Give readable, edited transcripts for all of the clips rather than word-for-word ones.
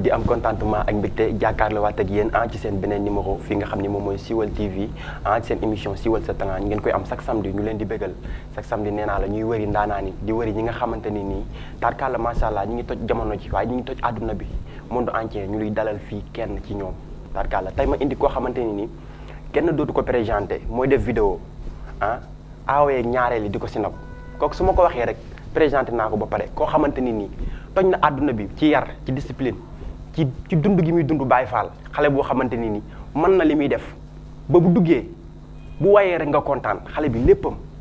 di am contentement ak mbégte jàkkaarloo waat ak yéen ci seen beneen numéro fi nga xam ni moom mooy Siweul TV ci seen émission Siweul sa talent ngeen koy am chaque samedi ñu leen di bégal chaque samedi nee naa la ñuy wëri ndaanaan yi di wëri ñi nga xamante ni nii tarkalla macha allah ñi ngi toj jamono ci waaye ñi ngi toj àdduna bi monde entier ñu luy dalal fii kenn ci ñoom tarkalla tey ma indi koo xamante ni nii kenn dootu ko présenté mooy def vidéo aawee ñaareel yi di ko si nab kooku su ma ko waxee rek présenté naa ko ba pare koo xamante ni nii toj na àdduna bi ci yar ci discipline ci dund gi muy dund Baay Faal xale boo xamante ni nii mën na li muy def ba bu duggee bu wayee rek nga kontaan xale bi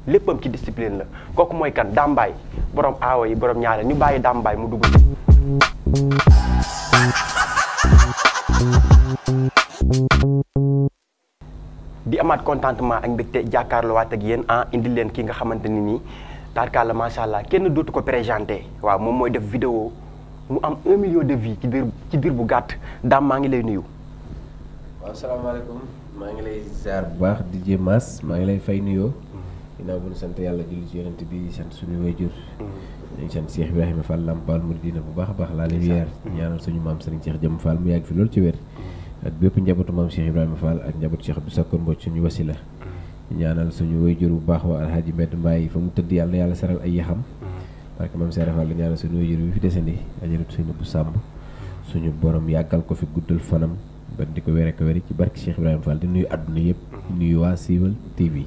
léppam ci discipline la kooku mooy kan Dame Mbaye borom aawo yi borom ñaareel ñu bàyyi Dame Mbaye mu dugg di amaat contentement ak mbégte jàkkaarloo waat ak yéen indi leen ki nga xamante ni nii tarkalla macha allah kenn dootu ko présenté waaw moom mooy def vidéo mu am 1 million de vues ci biir bu gàtt Dame maa ngi lay nuyu. waaw salaamaaleykum maa ngi lay ziar bu baax di jéemaas maa ngi lay fay nuyoo. ginnaaw bu ñu sant yàlla julli ci yonent bi sant suñu wayjur. ñu ngi sant Cheikh Ibrahima Fall Lampal Mouridina bu baax a baax la lumière ñaanal suñu maam Serigne Cheikh Jëm Fall mu yàgg fi loolu ci wér. ak bépp njabootu maam Cheikh Ibrahima Fall ak njabootu Cheikh Abdou Sakkour Mbodj suñu wasila ñaanal suñu wayjur bu baax waa Alhaji Mbedd Mbaye fa mu tëdd yàlla na yàlla saral ay yaxam parce que maam Cheikh Fall la ñaanal suñu wayjur bi fi desandi ajaratu suñu bu sàmb suñu borom yàggal ko fi guddal fanam ba di ko wér ci barki Cheikh Ibrahima Fall di nuyu àdduna yëpp nuyu waa Siweul TV.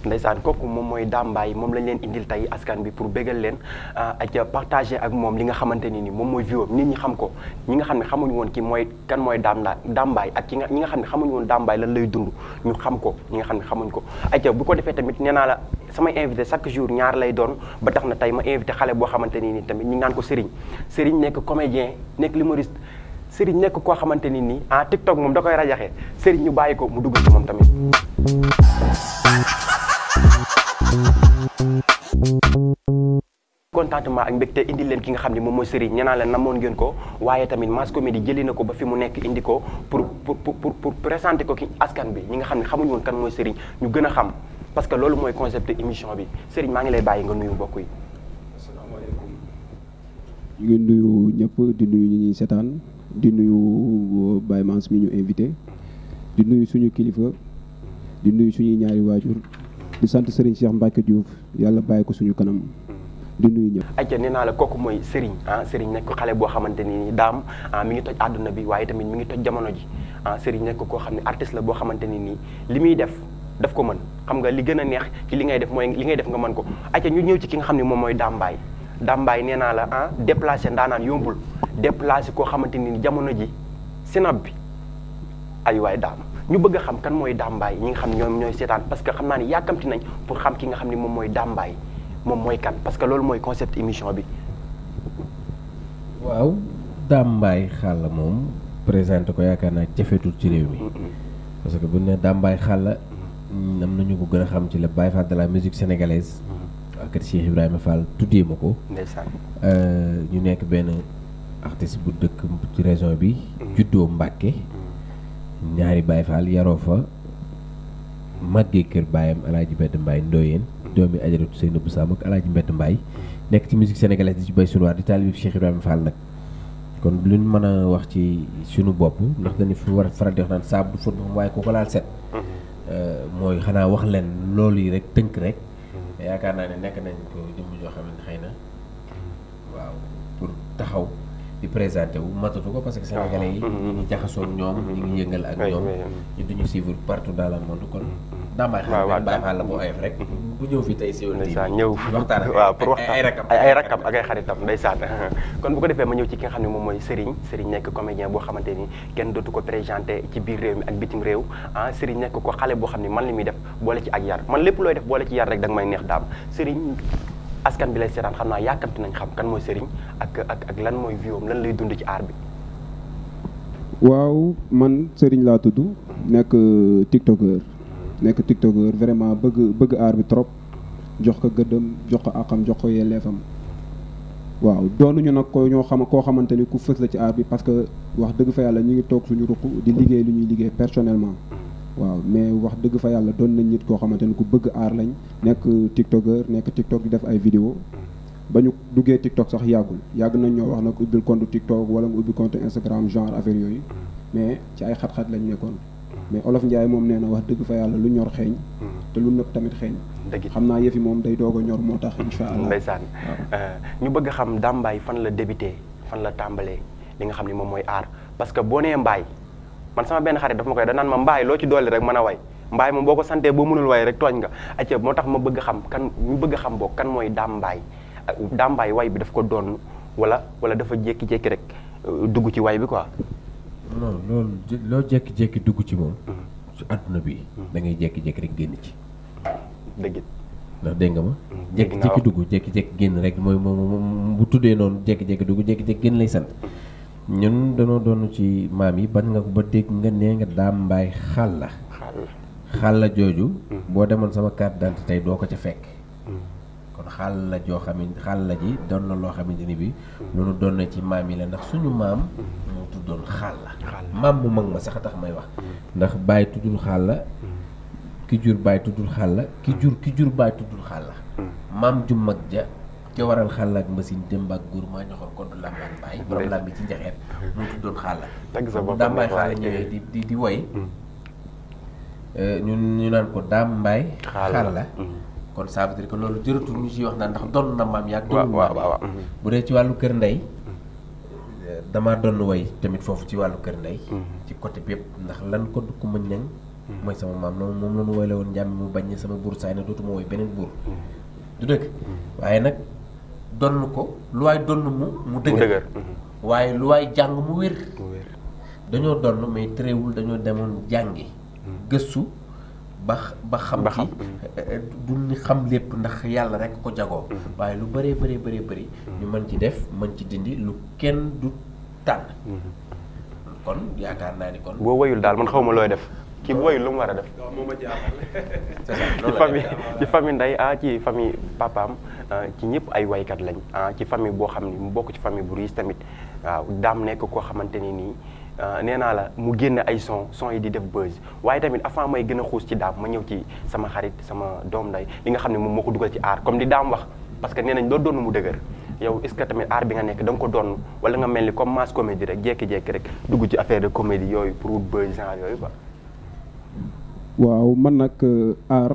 ndeysaan kooku moom mooy Dame Mbaye moom lañ leen indil tey askan bi pour bégal leen ak partager ak moom li nga xamante ni ni moom mooy viom nit ñi xam ko ñi nga xam ne xamuñu woon ki mooy kan mooy Dame Mbaye ak ñi nga xam ne xamuñu woon Dame Mbaye lan lay dund ñu xam ko ñi nga xam ne xamuñ ko ayca bu ko defee tamit nee naa la samay invité chaque jour ñaar lay doon ba tax na tey ma invité xale boo xamante ni ni tamit ñu naan ko Serigne nekk comédien nekk humoriste Serigne nekk koo xamante ni nii TikTok moom da koy rajaxe Serigne ñu bàyyi ko mu dugg ci moom tamit. contentement ak mbégte indi leen ki nga xam ne moom mooy Serigne ñenaa leen namoon ngeen ko waaye tamit Mass Comédie jëli na ko ba fi mu nekk indi ko pour présenter ko ki askan bi ñi nga xam ne xamuñu woon kan mooy Serigne ñu gën a xam parce que loolu mooy concept émission bi Serigne maa ngi lay bàyyi nga nuyu mbokk yi. asalaamaaleykum. ñu ngi nuyu ñëpp di nuyu ñi ñuy seetaan. di nuyu Baye Mass mi ñu invité di nuyu suñu kilifa di nuyu suñuy ñaari waajur di sant Serigne Cheikh Mbacke Diouf yàlla bàyyi ko suñu kanam di nuyu ñëpp. ayca nee naa la kooku mooy Serigne Serigne nekk xale boo xamante ni Dame mi ngi toj àdduna bi waaye tamit mi ngi toj jamono ji Serigne nekk koo xam ne artiste la boo xamante ni nii li muy def ko mën xam nga li gën a neex ci li ngay def mooy li ngay def nga mën ko ayca ñu ñëw ci ki nga xam ne moom mooy Dame Mbaye Dame Mbaye nee naa la déplacé ndaanaan yombul déplacé koo xamante ni jamono ji sinab bi ay waay Dame ñu bëgg a xam kan mooy Dame Mbaye ñi nga xam ñoom ñooy seetaan parce que xam naa ni yàkkamti nañ pour xam ki nga xam ne moom mooy Dame Mbaye moom mooy kan parce que loolu mooy concept émission bi. waaw Dame Mbaye Xalla moom présenté ko yaakaar naa jafetul ci réew mi. parce que bu ñu nee Dame Mbaye Xalla am na ñu ko gën a xam ci le Baye Fall de la musique sénégalaise. ak Cheikh Ibrahima Fall tuddee ma ko. ndeysaan. ñu nekk benn artiste bu dëkk ci région bi. juddoo Mbàkke. ñaari Baye Fall yaroo fa. màggee kër baayam Alaaji Mbedd Mbaye Ndoyeen. doomi ajaratu Seynabou Samb ak Alaaji Mbedd Mbaye. nekk ci musique sénégalaise di ci bay sunu waar di taalibe Cheikh Ibrahima Fall nag. kon lu ñu mën a wax ci sunu bopp. ndax dañu fi war a faral di wax naan saabu du fóot moom waaye ku ko laal set. mooy xanaa wax leen loolu yi rek tënk rek. yaakaar naa ne nekk nañ ko jëmm joo xam ne xëy na waaw pour taxaw di présenté wu matatu ko parce que sénégalais yi ñu ngi jaxasoo ak ñoom ñu ngi yëngal ak ñoom ñu duñu suivre partout dans le monde kon Dame Mbaye Xalla Baye Fall la boo oyof rek bu ñëw fii tey Siweul TV ñëw waxtaan waaw pour waxtaan ay rakam ak ay xaritam ndeysaan kon bu ko defee ma ñëw ci ki nga xam ne moom mooy Serigne nekk comédien boo xamante ni kenn dootu ko présenté ci biir réew mi ak bitim réew Serigne nekk ko xale boo xam ne man li muy def boole ci ak yar man lépp looy def boole ci yar rek da nga may neex Dame Serigne askan bi lay seetaan xam naa yàkkamti nañ xam kan mooy Serigne ak lan mooy viom lan lay dund ci aar bi. waaw man Serigne laa tudd nekk tiktokeur vraiment bëgg aar bi trop jox ko gëddëm jox ko àqam jox ko yelleefam waaw doonuñu nag koo xamante ni ku fës la ci aar bi parce que wax dëgg fa yàlla ñu ngi toog suñu ruq di liggéey lu ñuy liggéey personnellement waaw mais wax dëgg fa yàlla doon nañ nit koo xamante ni ku bëgg aar lañ nekk tiktokeur nekk tiktok di def ay vidéo ba ñu duggee TikTok sax yàgg nañ ñoo wax nag ubbil compte TikTok wala nga ubbi compte Instagram genre affaire yooyu mais ci ay xat-xat lañ nekkoon mais Olof Ndiaye moom nee na wax dëgg fa yàlla lu ñor xeeñ te lu nëpp tamit xeeñ xam naa yëfi moom day doog a ñor moo tax incha allah ndeysaan ñu bëgg a xam Dame Mbaye fan la débuté fan la tàmbalee li nga xam ni moom mooy aar parce que boo nee Mbaye man sama benn xarit dafa ma koy da naan ma Mbaye loo ci dolli rek mën a way Mbaye moom boo ko santee boo mënul way rek tooñ nga acca moo tax ma bëgg a xam kan ñu bëgg a xam boo kan mooy Dame Mbaye Dame Mbaye way bi daf ko doon wala dafa jékki-jékki rek dugg ci way bi quoi non loolu loo jékki-jékki dugg ci moom ci àdduna bi da ngay jékki-jékki rek génn ci dëgg ndax dégg nga ma jékki-jékki dugg jékki-jékki génn rek mooy moom bu tuddee noonu jékki-jékki dugg jékki-jékki génn lay sant ñun danoo doon ci maam yi bañ nga ko ba dégg nga nee nga Dame Mbaye xàll la jooju boo demoon sama carte d'identité tey doo ko ca fekk kon xàll la joo xam ne xàll la ji doon na loo xamante ni bi loolu doon na ci maam yi la ndax suñu maam moo tuddoon xàll la maam mu mag ma sax a tax may wax ndax Baye tuddul xàll la ki jur Baye tuddul xàll la ki jur Baye tuddul xàll la maam ju mag ja ca waral xàll ak machine démb ak góor maa ñoxoon ko du làmbaat Baye borom làmbi ci njaxeet moo tuddoon xàll la Dame Mbaye xàll la ñëwee di woy ñu naan ko Dame Mbaye xàll la kon ça veut dire que loolu jërëtul ñu ciy wax naan ndax donn na maam yaag donn maam yi bu dee ci wàllu kër ndey damaa doon way tamit foofu ci wàllu kër ndey ci côté bépp ndax lan ko du ko mën ñang mooy sama maam noonu moom la ñu woyle woon njàmmi mu bañ sama buur saay na dootuma woy beneen buur du dëgg waaye nag donn ko lu waay donn mu dëgër waaye lu waay jàng mu wér dañoo donn mais terewul dañoo demoon jàngi gëstu ba xam ci du ñu xam lépp ndax yàlla rek ko jagoo waaye lu bëree bëri ñu mën ci def mën ci dindi lu kenn du tànn kon yaakaar naa ni kon boo wayul daal man xaw ma looy def kii bu wayul lu mu war a def ci famille nday ci famille papaam ci ñëpp ay waykat lañ ci famille boo xam ni mu bokk ci famille bu riis tamit waaw Dame nekk koo xamante ni nii nee naa la mu génn ay son yi di def buzz waaye tamit avant may gën a xuus ci Dame ma ñëw ci sama xarit sama doom nday li nga xam ne moom moo ko dugal ci aar comme di Dame wax parce que nee nañ doo doon mu dëgër yow est-ce que tamit aar bi nga nekk da nga ko doon wala nga mel ni comme mass comédie rek jékki-jékki rek dugg ci affaire de comédie yooyu pour wut buzz genre yooyu quoi. waaw man nag aar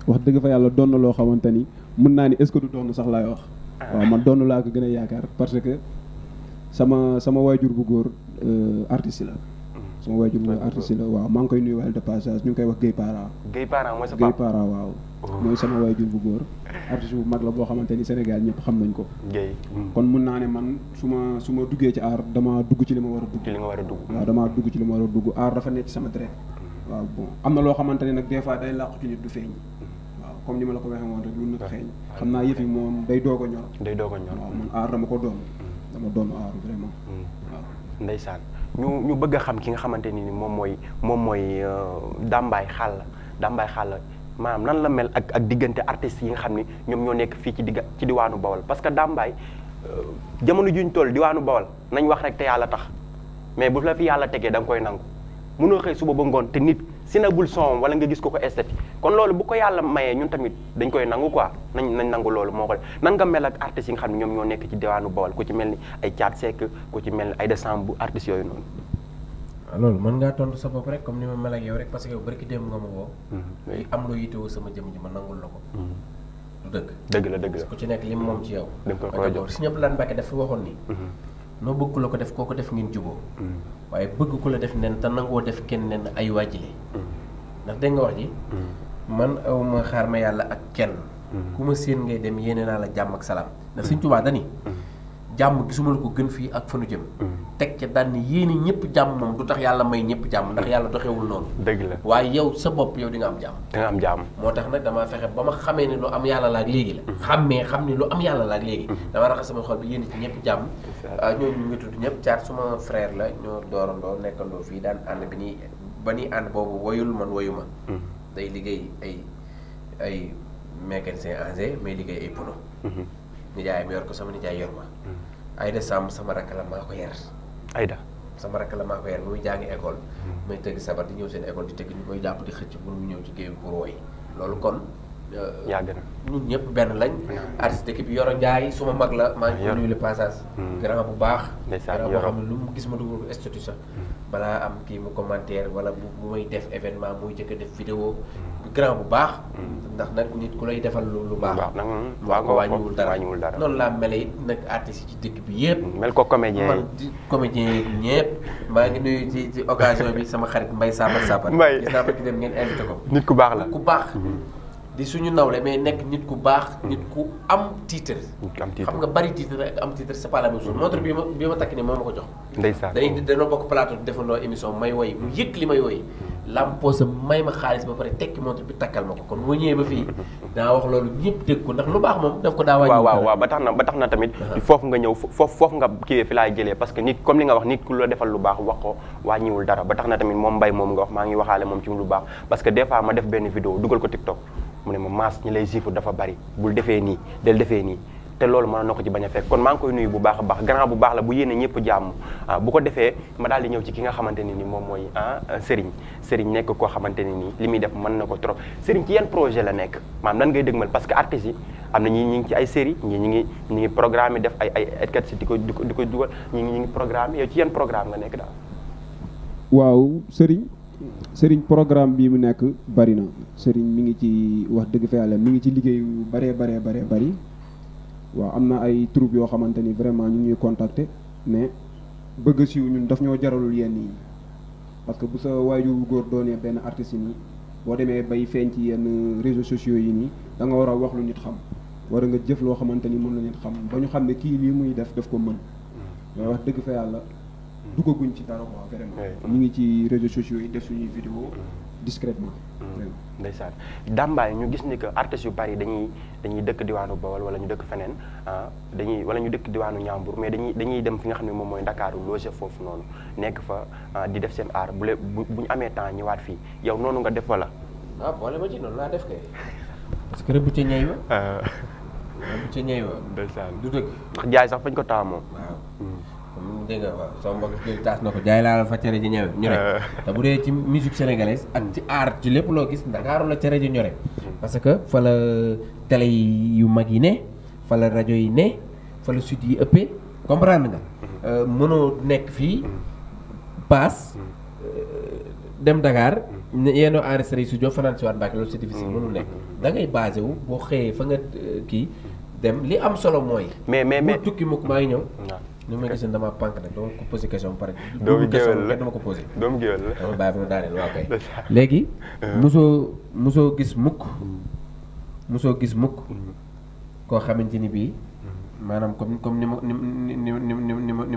wax dëgg fa yàlla doon na loo xamante ni mën naa ni est-ce que du doon sax laay wax. waaw man doon laa ko gën a yaakaar parce que sama waajur bu góor artiste la. sama waajur bu góor artiste la waaw maa ngi koy nuyuwaale de passage ñu ngi koy wax Guèye Para. Guèye Para mooy sa papa Guèye Para waaw. mooy sama waajur bu góor artiste bu mag la boo xamante ni Sénégal ñëpp xam nañ ko. Guèye. kon mën naa ne man su ma duggee ci aar damaa dugg ci li ma war a dugg. ci li nga war a dugg. waaw damaa dugg ci li ma war a dugg aar dafa nekk ci sama deret. waaw bon am na loo xamante ne nag des fois day làqu ci nit du feeñ. waaw comme ni ma la ko waxee woon rek lu nag xeeñ. xam naa yëf yi moom day doog a ñor. day doog a ñor waaw man aar dama ko doon. dama doon aar vraiment. waaw ndeysaan ñu bëgg a xam ki nga xamante ni moom mooy Dame Mbaye Xàll maanaam nan la mel ak diggante artistes yi nga xam ni ñoom ñoo nekk fii ci diwaanu Bawol parce que Dame Mbaye jamono juñ toll diwaanu Bawol nañ wax rek te yàlla tax mais bu la fi yàlla tegee da nga koy nangu mënoo xëy suba ba ngoon te nit si nagul son wala nga gis ko esthétique kon loolu bu ko yàlla mayee ñun tamit dañ koy nangu quoi nañ nangu loolu moo ko nan nga mel ak artistes yi nga xam ne ñoom ñoo nekk ci diwaanu Bawol ku ci mel ni ay Thiat Seck ku ci mel ni ay décembre artistes yooyu noonu. loolu mën ngaa tontu sa bopp rek comme ni ma mel ak yow rek parce que yow barki démb nga ma woo. am loo yitewoo sama jëm ji ma nangul la ko. du dëgg. dëgg la ku ci nekk lim moom ci yow. da nga koy jox si ñëpp lan Mbàkke dafa waxoon ni. noo bëgg ku la ko def koo ko def ngeen juboo waaye bëgg ku la def nen te nangoo def kenn nen ay wàjjile. ndax dégg nga wax ji. man aw ma xaar ma yàlla ak kenn. ku ma séen ngay dem yéene naa la jàmm ak salaam. ndax Sëñ Tuubaa dani jàmm gisuma la ko gën fii ak fa nu jëm. teg ca daan ni yéene ñëpp jàmm moom du tax yàlla may ñëpp jàmm ndax yàlla doxewul noonu. dëgg la waaye yow sa bopp yow di nga am jàmm. da nga am jàmm. moo tax nag damaa fexe ba ma xamee ni lu am yàlla la ak léegi la. xam ni lu am yàlla la ak léegi. dama raxas sama xol bi yéene ci ñëpp jàmm. ñooñu ñu ngi tudd ñëpp Thiat suma frère la ñoo doorandoo nekkandoo fii daan ànd ba ñuy ànd boobu woyul man woyu ma. day liggéey ay mécanicien engin may liggéey ay pono. nijaay ma yor ko sama nijaay yor ma. Aïda Samb sama rakk la maa ko yar. Aïda sama rakk la maa ko yar ba muy jàngi école. may tëgg sabar di ñëw seen école di tëgg ñu koy jàpp di xëcc pour mu ñëw ci géew pour woy loolu kon yàgg na ñun ñëpp benn lañ. artiste d'équipe bi Yoro Ndiaye suma mag la maa ngi koy nuyu le passage. grand bu baax. grand boo xam ne lu mu gis ma dugal ko statut sax balaa am kii mu commentaire wala bu may def événement muy jëkk def vidéo grand bu baax. ndax nag nit ku lay defal lu baax. waaw ko wàññiwul dara noonu laa mele it nag artistes yi ci dëkk bi yëpp. mel ko comédien man di comédien yi ñëpp maa ngi nuyu ci occasion bi sama xarit Mbaye Sambar Sapar. Mbaye gis naa ba ki dem ngeen invité ko. nit ku baax la ku baax. di suñu nawle mais nekk nit ku baax. nit ku am titre. xam nga bari titre ak am titre c'est pas la même chose. montre bi ma takk ni moo ma ko jox. ndeysaan dañoo bokk plateau defandoo émission may woy mu yëg li may woy lamposa may ma xaalis ba pare tekki montre bi takkal ma ko kon bu ñëwee ba fii daa wax loolu ñëpp dégg ko ndax lu baax moom daf ko daa wàññi. waaw ba tax na tamit foofu nga ñëw foofu nga kiiwee fi laay jëlee parce que nit comme li nga wax nit ku la defal lu baax wax ko wàññiwul dara ba tax na tamit moom Mbaye moom nga wax maa ngi waxaale moom ci lu baax parce que des fois ma def benn vidéo dugal ko TikTok mu ne ma maas ñi lay siifur dafa bari bul defee nii del defee nii te loolu mën na ko ci bañ a fekk kon maa ngi koy nuyu bu baax a baax grand bu baax la bu yéene ñëpp jàmm bu ko defee ma daal di ñëw ci ki nga xamante ne ni moom mooy Serigne nekk koo xamante ne nii li muy def mën na ko trop Serigne ci yan projet la nekk maanaam lan ngay dëgmal parce que artistes yi am na ñi ngi ci ay série ñi ngi programme yi def ay etkat si di ko dugal ñi ngi programme yow ci yan programme nga nekk daal. waaw Serigne programme bii mu nekk bari na Serigne mi ngi ci wax dëgg fa yàlla mi ngi ci liggéey yu bari waaw am na ay troupe yoo xamante ni vraiment ñu ngi ñuy contacter mais bëgg a siiw ñun daf ñoo jaralul yenn yi parce que bu sa waajur góor doonee benn artiste yi nii boo demee bay feeñ ci yenn réseaux sociaux yi nii da nga war a wax lu nit xam war a nga jëf loo xamante ni mën la nit xam ba ñu xam ne kii lii muy def daf ko mën mais wax dëgg fa yàlla duggaguñ ci dara quoi vraiment ñu ngi ci réseaux sociaux yi def suñuy vidéo discrètement ndeysaan Dame ñu gis ni que artistes yu bari dañuy dëkk diwaanu Bawol wala ñu dëkk feneen wala ñu dëkk diwaanu Ñambur mais dañuy dem fi nga xam ne moom mooy Ndakaaru loger foofu noonu nekk fa di def seen art bu ñu amee temps ñëwaat fii yow noonu nga def wala. waaw boole ma ci noonu laa def kay. parce que rëbb ca ñey wa. rëbb ca ñey wa. ndeysaan du dëgg. ndax jaay sax fañ ko taamoo. waaw. comme dégg nga waaw sama mbokk jël taas na ko jaay laa fa cere ji ñëwee ñore te bu dee ci musique sénégalaise ak ci art ci lépp loo gis Ndakaaru la cere ji ñore parce que fa la télé yu mag yi ne fa la rajo yi ne fa la site yi ëppee comprendre nga mënoo nekk fii paas dem Dakar yéenoo enregistré studio fanaan si waat Mbàkke loolu c'est difficile mënul nekk da ngay basé wu boo xëyee fa nga kii dem li am solo mooy mais tukki mukk maa ngi ñëw ni ma gis dama pànk nag dama ko posé question pare. doomu géwél la dama ko posé. doomu géwél la dama bàyyi ba mu daaneel waaw kay. léegi. musoo gis mukk. koo xamante ni bii. maanaam comme ni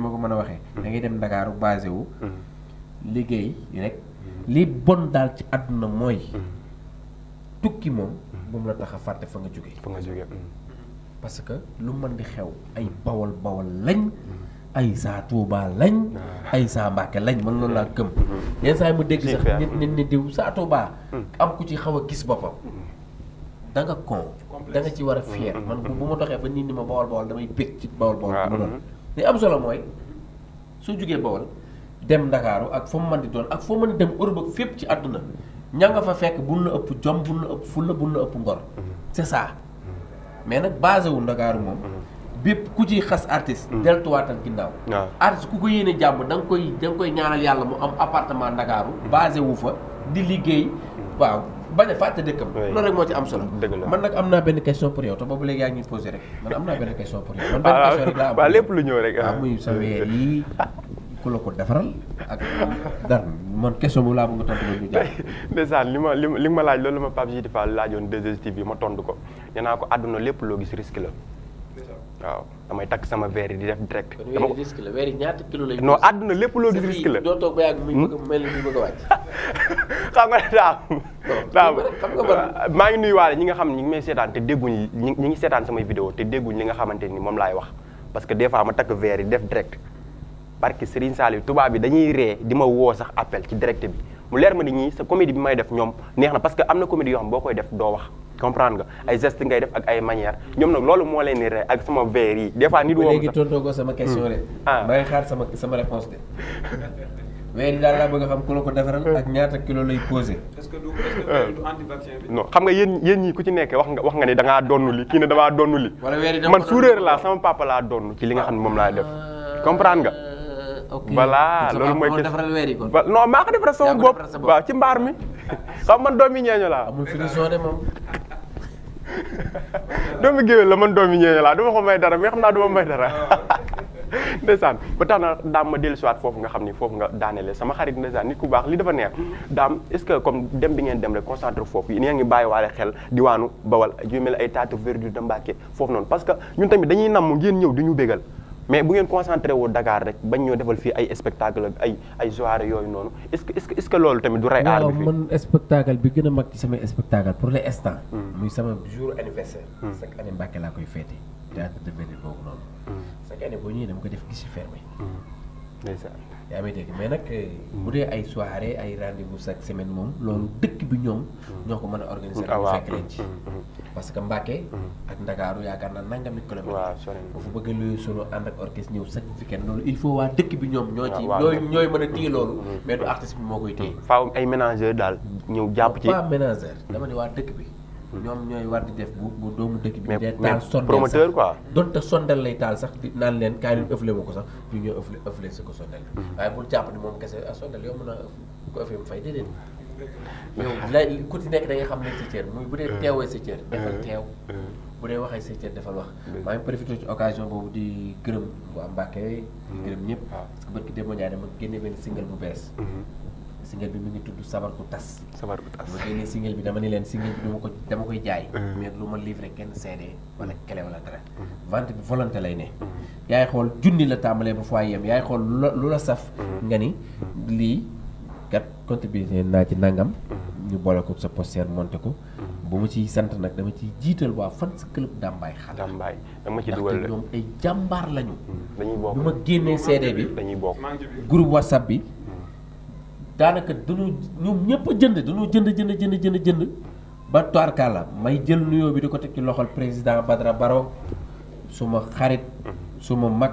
ma ko mën a waxee. da ngay dem Dakar basé wu. liggéey rek. li bon daal ci àdduna mooy. tukki moom. bu mu la tax a fàtte fa nga jógee. parce que lu mën di xew ay bawol lañ ay saa Tuuba lañ ay saa Mbàkke lañ man loolu laa gëm yenn saa yi mu dégg sax nit diw saa Tuuba am ku ci xaw a gis boppam da nga da nga ci war a fier man bu ma doxee ba nit ñi ma bawol damay bég ci bawol bu ma doon li am solo mooy soo jógee bawol dem Ndakaaru ak foo mën di doon ak foo mën di dem Europe ak fépp ci àdduna ña nga fa fekk bul la ëpp jom bul la ëpp fulla bul la ëpp ngor c'est ça mais nag basé wu Ndakaaru moom bépp ku ciy xas artiste deltuwaatal ginnaaw artiste ku ko yéene jàmm da nga koy ñaanal yàlla mu am appartement Ndakaaru basé wu fa di liggéey waaw bañ a fàtte dëkkam loolu rek moo ci am solo man nag am naa benn question pour yow te boobu léegi yaa ngi ñuy posé rek man am naa benn question pour yow man benn question rek laa am waaw lépp lu ñëw rek waaw muy sa weer yi ku la ko defaral ak dara man question boobu laa bëgg nga tontu ba ñu jàpp. ndeysaan li ma laaj loolu la ma Pape Djidy Fall laajoon 2STV bi ma tontu ko nee naa ko àdduna lépp loo gis risque la waaw damay takk sama verre yi di def direct. dama ko risque la verre yi ñaata kilo lay. non àdduna lépp loo gis risque la doo toog ba yàgg muy mel ni bëgg a wàcc. xam nga maa ngi nuyuwaale ñi nga xam ne ñi ngi may seetaan te dégguñ ñi ngi seetaan samay vidéo te dégguñ li nga xamante ni moom laay wax parce que des fois ma takk verre yi def direct. parce que Serigne Saliou tubaab bi dañuy ree di ma woo sax appel ci direct bi mu leer ma ni ñii sa comédie bi may def ñoom neex na parce que am na comédie yoo xam boo koy def doo wax comprendre nga ay gestes ngay def ak ay manières ñoom nag loolu moo leen ni ree ak sama verre yi des fois nit woo léegi tontoo ko sama question de maa ngi xaar sama réponse de weer yi daal laa bëgg a xam ku la ko defaral ak ñaata kilo lay posé. est-ce que du anti vaccin bi. non xam nga yéen ñii ku ci nekk wax nga ni da ngaa donnu li kii ne damaa donnu li. wala weer yi man suuréer laa sama papa laa donnu ci li nga xam ne moom laa def comprendre nga. ok voilà loolu mooy defaral weer yi kon. non maa ko defaral sama bopp waaw ci mbaar mi xam man doomi ñeeño laa. amul finition de moom. doomi géwél la man doomi ñeeño laa duma ko may dara mais xam naa duma may dara ndeysaan ba tax na daam ma dellu siwaat foofu nga xam ni foofu nga daanele sama xarit ndeysaan nit ku baax li dafa neex daam est-ce que comme dem bi ngeen dem rek concentré foofu yéen a ngi bàyyi waale xel diwaanu Bawal yu mel ay Taatu Verdure de Mbacké foofu noonu parce que ñun tamit dañuy namm ngeen ñëw di ñu bégal mais bu ngeen concentré woo Dakar rek bañ ñoo defal fii ay spectacle ak ay soirée yooyu noonu est-ce que loolu tamit du rey aar bi fii man spectacle bi gën a mag ci samay spectacle pour l'instant muy sama jour anniversaire chaque année Mbacké laa koy fêté Théâtre de Verdure boobu noonu chaque année boo ñëwee dama ko def guichet fermé ndeysaan yaa may dégg mais nag bu dee ay soirée ay rendez-vous chaque semaine moom loolu dëkk bi ñoom ñoo ko mën a organiser ñu fekk leen ci parce que Mbacké ak Ndakaaru yaakaar naa nangami kilomètre foofu bëgg luy solo ànd ak orchestre ñëw chaque weekend loolu il faut waa dëkk bi ñoom ñooy mën a téye loolu mais du artiste bi moo koy téye faaw ay ménageur daal ñëw jàpp ci pas ménageur dama ne waa dëkk bi ñoom ñooy war di def bu doomu dëkk bi dee taal sondel promoteur quoi donte sondel lay taal sax di naan leen kaay leen ëffle ma ko sax ñu ñëw ëffle si ko sondel waaye bul jàpp ni moom kese a sondel yow mën a ko ëffle mu fay déedéet yow lay ku ci nekk da nga xam ne sa cër muy bu dee teewee sa cër defal teew bu dee waxee sa cër defal wax maa ngi profité ci occasion boobu di gërëm waa Mbacké di gërëm ñëpp parce que barki démb Ndiaye dama génne benn single bu bees single bi mi ngi tudd Sabar ku tas ma génnee single bi dama ni leen single bi dama koy jaay mais lu ma livré kenn CD wala clé wala dara vente bi volonté lay ne yaay xool junni la tàmbalee ba fois yem yaay xool lu la saf nga ni lii kat contribué naa ci nangam ñu boole ko sa poster monté ko bu ma ciy sant nag dama ciy jiital waa fans club Dambaay xale Dambaay dama ci dugal ndaxte ñoom ay jàmbaar lañu dañuy bokk bu ma génnee CD bi dañuy bokk groupe WhatsApp bi daanaka ñoom ñëpp a dañoo jënd ba toirkalla may jël nuyoo bi di ko teg ci loxol président Badara Baro suma xarit suma mag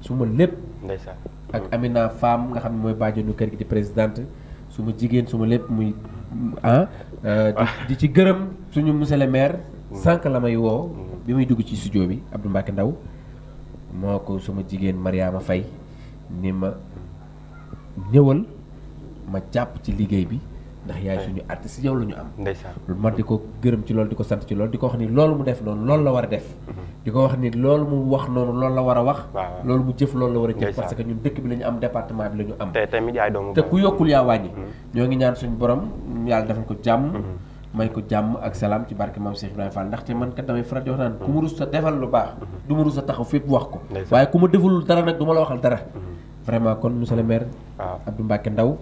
suma lépp ndeysaan ak Amina Fam nga xam ne mooy bàjjenu kër gi di présidente suma jigéen suma lépp muy di ci gërëm suñu monsieur le maire sànq la may woo bi muy dugg ci studio bi Abdou Mbacké Ndaw moo ko suma jigéen Mariama Faye ni ma ñëwal ma jàpp ci liggéey bi ndax yaay suñu artiste yow la ñu am ndeysaan ma di ko gërëm ci loolu di ko sant ci loolu di ko wax ni loolu mu def noonu loolu la war a def di ko wax ni loolu mu wax noonu loolu la war a wax loolu mu jëf loolu la war a jëf parce que ñun dëkk bi la ñu am département bi la ñu am te tamit yaay doomu te ku yokkul yaa wàññi ñoo ngi ñaan suñu borom yàlla defal ko jàmm may ko jàmm ak salaam ci barke maam Cheikh Ibrahima Fall ndaxte man kat damay faral di wax naan ku ma rus sa defal lu baax du ma rus sa taxaw fépp wax ko waaye ku ma defalul dara nag du ma la waxal dara vraiment kon monsieur le maire Abdou Mbacké Ndaw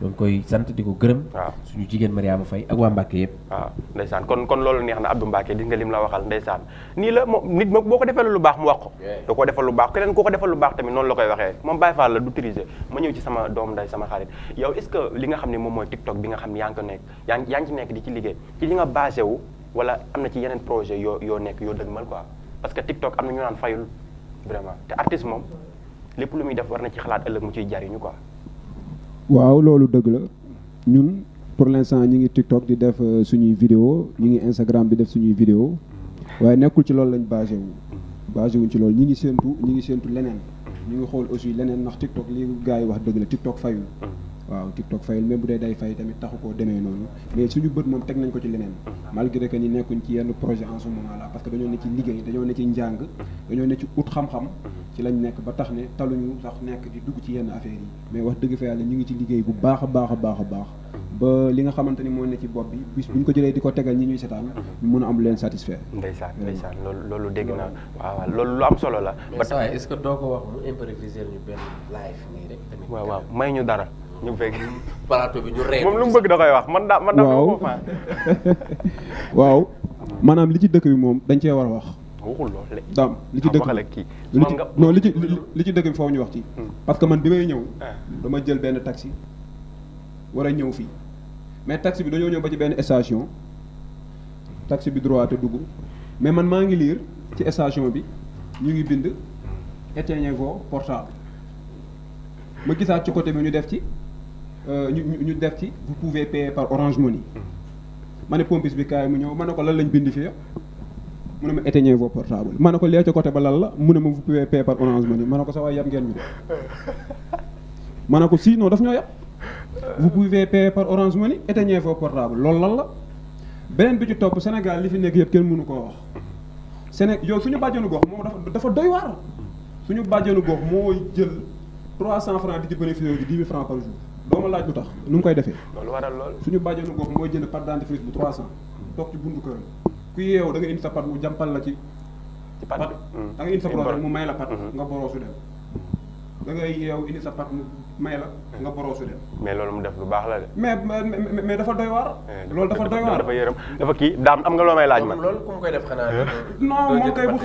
ñoo ngi koy sant di ko gërëm suñu jigéen Mariama Faye ak waa Mbacké yëpp waaw ndeysaan kon loolu neex na Abdou Mbacké gis nga lim la waxal ndeysaan nii la moom nit boo ko defee lu baax mu wax ko da koo defal lu baax keneen koo ko defal lu baax tamit noonu la koy waxee moom Baye Fall la du triser ma ñëw ci sama doom nday sama xarit yow est-ce que li nga xam ne moom mooy TikTok bi nga xam ne yaa ngi ko nekk yaa ngi ci nekk di ci liggéey ci li nga basé wu wala am na ci yeneen projet yoo nekk yoo dëgmal quoi parce que TikTok am na ñu naan fayul vraiment te artiste moom lépp lu muy def war na ci xalaat ëllëg mu ciy jariñu quoi waaw loolu dëgg la ñun pour l'instant ñi ngi TikTok di def suñuy vidéo ñi ngi Instagram di def suñuy vidéo waaye nekkul ci loolu lañ basé wuñ ci loolu ñi ngi séentu leneen ñu ngi xool aussi leneen ndax TikTok li gars yi wax dëgg la TikTok fayul waaw TikTok fayul même bu dee day fay tamit taxu koo demee noonu mais suñu bët moom teg nañ ko ci leneen malgré que ñi nekkuñ ci yenn projet en ce moment là parce que dañoo ne ci liggéey dañoo ne ci njàng dañoo ne ci ut xam-xam ci lañ nekk ba tax ne taluñu sax nekk di dugg ci yenn affaires yi mais wax dëgg fa yàlla ñu ngi ci liggéey bu baax a baax ba li nga xamante ni moo ne ci bopp bi bis bu ñu ko jëlee di ko tegal ñi ñuy setaan ñu mën a am leen satisfaire ndeysaan loolu dégg na waaw loolu lu am solo la mais ça est-ce que doo ko wax mu improviser ñu benn live nii rek tamit waaw may ñu dara ñu fekk plateau bi ñu rey moom lu mu bëgg da koy wax man daa ko fa waaw maanaam li ci dëkk bi moom dañ cee war a wax waxul loolu daam li ci dëkk li ci dëkk bi foofu ñu wax ci parce que man bi may ñëw dama jël benn taxi war a ñëw fii mais taxi bi dañoo ñëw ba ci benn station taxi bi droit te dugg mais man maa ngi lire ci station bi ñu ngi bind éteignez vos portables ma gisaat ci côté bi ñu def ci ñu def ci vous pouvez payer par Orange Money. ma ne pompis bi kaay mu ñëw ma ne ko lan lañ bind fii mu ne ma éteignez vos portables ma ne ko lee ca côté ba lan la mu ne ma vous pouvez payer par Orange Money ma ne ko sa waay yab ngeen ñu de ma ne ko si non daf ñoo yab vous pouvez payer par Orange Money éteignez vos portables loolu lan la beneen bi ci topp Sénégal li fi nekk yëpp kenn mënu koo wax yow suñu bàjjenu gox moom dafa doy waar suñu bàjjenu gox moo jël 300 francs di ci bénéficier di 10 000 francs par jour doo ma laaj lu tax nu mu koy defee. loolu waral lool. suñu bàjjenu gox mooy jënd pâte dentifrice bu 300 toog ci buntu këram ku yeewu da nga indi sa pâte mu jàmpal la ci pâte bi da nga indi sa brosse mu may la pâte nga boroosu dem da ngay yeewu indi sa pâte mu may la nga boroosu dem. mais loolu mu def lu baax la de. mais dafa doy waar. loolu dafa doy waar dafa yërëm dafa kii daam am nga loo may laaj man. loolu ku mu koy def xanaa. non moom kay bu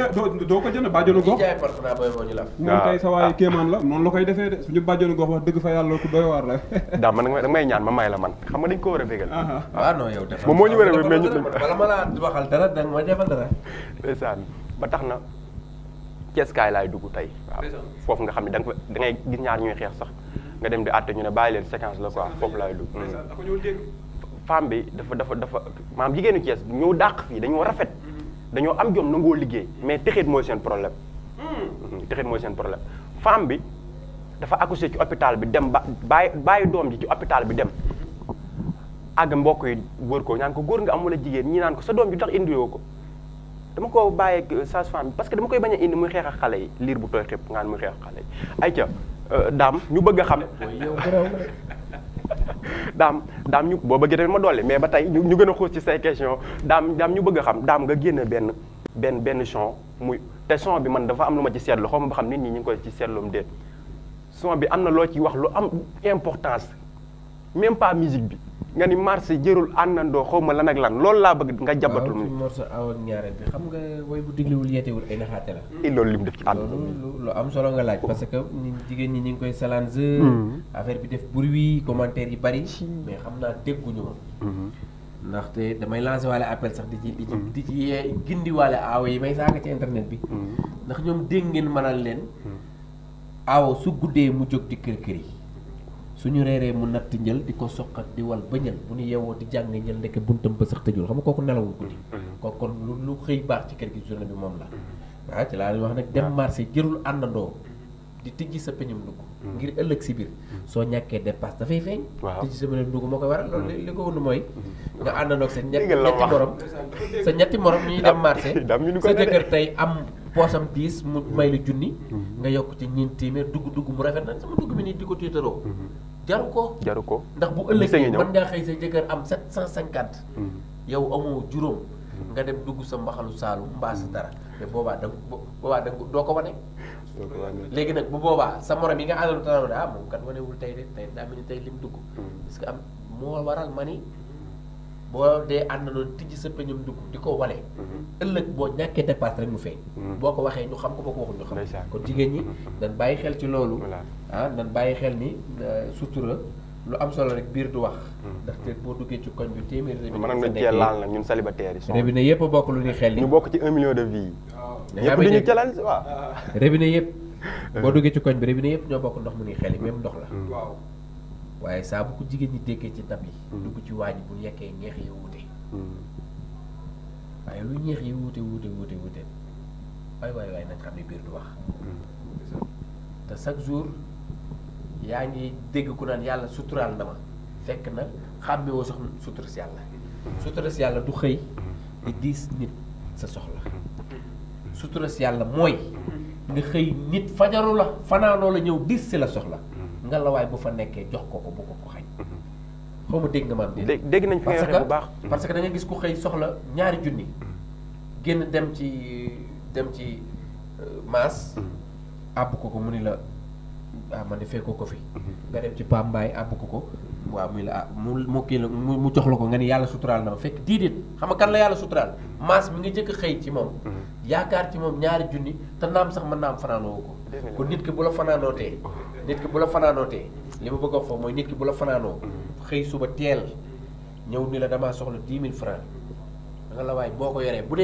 doo ko jënd bàjjenu gox. jaay par xanaa booy moo ñu la. moom kay sa waay kéemaan la noonu la koy defee de suñu bàjjenu gox wax dëgg fa yàlla ku doy waar la. daam man da may ñaan ma may la man xam nga dañ ko war a bégal. waaw non yow def moom moo ñu war a mais ñu bala ma laa waxal dara da nga ma defal dara. ndeysaan ba tax na Cees kaay laay dugg tey waaw foofu nga xam ne da ngay gis ñaar ñuy xeex sax nga dem di àtte ñu ne bàyyi leen séquence la quoi foofu laay dugg. femme bi dafa maanaam jigéenu Cees ñoo dàq fii dañoo rafet dañoo am jom nangoo liggéey mais texit mooy seen problème. texit mooy seen problème femme bi dafa accouché ci hôpital bi dem ba bàyyi doom ji ci hôpital bi dem àgg mbokk yi wër ko ñaan ko góor nga am wala jigéen ñi naan ko sa doom ji tax indiwoo ko. dama ko bàyyi sage-femme bi parce que dama koy bañ a indi muy xeex ak xale yi liir bu tooy xëpp ngaan muy xeex ak xale yi ayca daam ñu bëgg a xam daam ñu boo bëggee tamit ma dolli mais ba tey ñu gën a xuus ci say question daam ñu bëgg a xam daam nga génne benn son muy te son bi man dafa am lu ma ci seetlu xaw ma ba xam nit ñi ñu ngi koy ci seetloom déet son bi am na loo ci wax lu am importance même pas musique bi nga ni marché jërul àndandoo xaw ma lan ak lan loolu laa bëgg nga jabatul mu. waaw morceau aw ak ñaareel bi xam nga woy bu digliwul yeetewul ay naxaate la. loolu li mu def ci àdduna lu am solo nga laaj parce que jigéen ñi ñu ngi koy salange affaire bi def bruit commentaire yi bari mais xam naa dégguñu ma ndaxte damay lancé waale appel sax di ci yee gindi waale aawo yi may saaga ci internet bi ndax ñoom dégg ngeen mënal leen aawo su guddee mu jóg di kër yi suñu reeree mu natt njël di ko soqat di wal ba njël bu ñu yeewoo di jàng njël ndekk buntam ba sax tëjul xam nga kooku nelawul guddi kooku kon lu xëy baax ci kër gi journée bi moom la ci laa wax nag dem marché jërul àndandoo di tijji sa peñum dugg ngir ëllëg si biir soo ñàkkee dépasse dafay feeñ tijji sa peñum dugg moo koy waral loolu li ko wund mooy nga àndandoo ak sa ñetti morom ñuy dem marché sa jëkkër tey am poosam 10 mu may la junni nga yokk ci ñeent téeméer dugg mu rafet na sama dugg bi nii di ko tiitaroo jaru ko ndax bu ëllëgee mën ngaa xëy sa jëkkër am 750 yow amoo juróom nga dem dugg sa mbaxalu saalum mbaa sa dara mais boobaa da doo ko wane léegi nag bu boobaa sa morom yi nga àndoon tanaa moom kat wanewul tey de tey daa mel ni tey lim dugg parce que am moo waral ma ni boo dee àndandoo tijji sa peñum dugg di ko wane ëllëg boo ñàkkee dépasse rek mu feeñ boo ko waxee ñu xam ko boo ko waxul ñu xam kon jigéen ñi dañ bàyyi xel ci loolu dañ bàyyi xel ni sutura lu am solo rek biir du wax ndaxte boo duggee ci koñ bi téeméer mën nañ cee laal nag ñun célibataires yi robinet yëpp a bokk lu ñuy xel ni ñu bokk ci 1 million de vies ñëpp dañuy challenge waaw robinet yëpp boo duggee ci koñ bi robinet yëpp ñoo bokk ndox mu ñuy xel yi même ndox la waaye saa bu ko jigéen ñi déggee ci tab yi dugg ci waañ bu yekkee ñeex yi wuute waaye lu ñeex yi wuute waay nag xam ne biir du wax te chaque jour yaa ngi dégg ku naan yàlla suturaal na ma fekk na xàmmewoo sax sutura si yàlla sutura si yàlla du xëy di diis nit sa soxla sutura si yàlla mooy nga xëy nit fajaru la fanaanoo la ñëw diis si la soxla nga la waay bu fa nekkee jox ko bu ko xañ xaw ma dégg nga maam dégg nañ fi nga waxee bu baax parce que da nga gis ku xëy soxla ñaari junni génn dem ci maas àbb ko mu ni la man de fekkoo ko fi nga dem ci Pambaay àbb ko waaw muy la mu kii la mu jox la ko nga ni yàlla suturaal na ma fekk diidéet xam nga kan la yàlla suturaal maas mi nga jëkk xëy ci moom yaakaar ci moom ñaari junni te naam sax mën naa am fanaanoo ko kon nit ki bu la fanaanootee li ma bëgg a wax foofu mooy nit ki bu la fanaanoo xëy suba teel ñëw ni la damaa soxla 10 000 francs nga la waaye boo ko yoree bu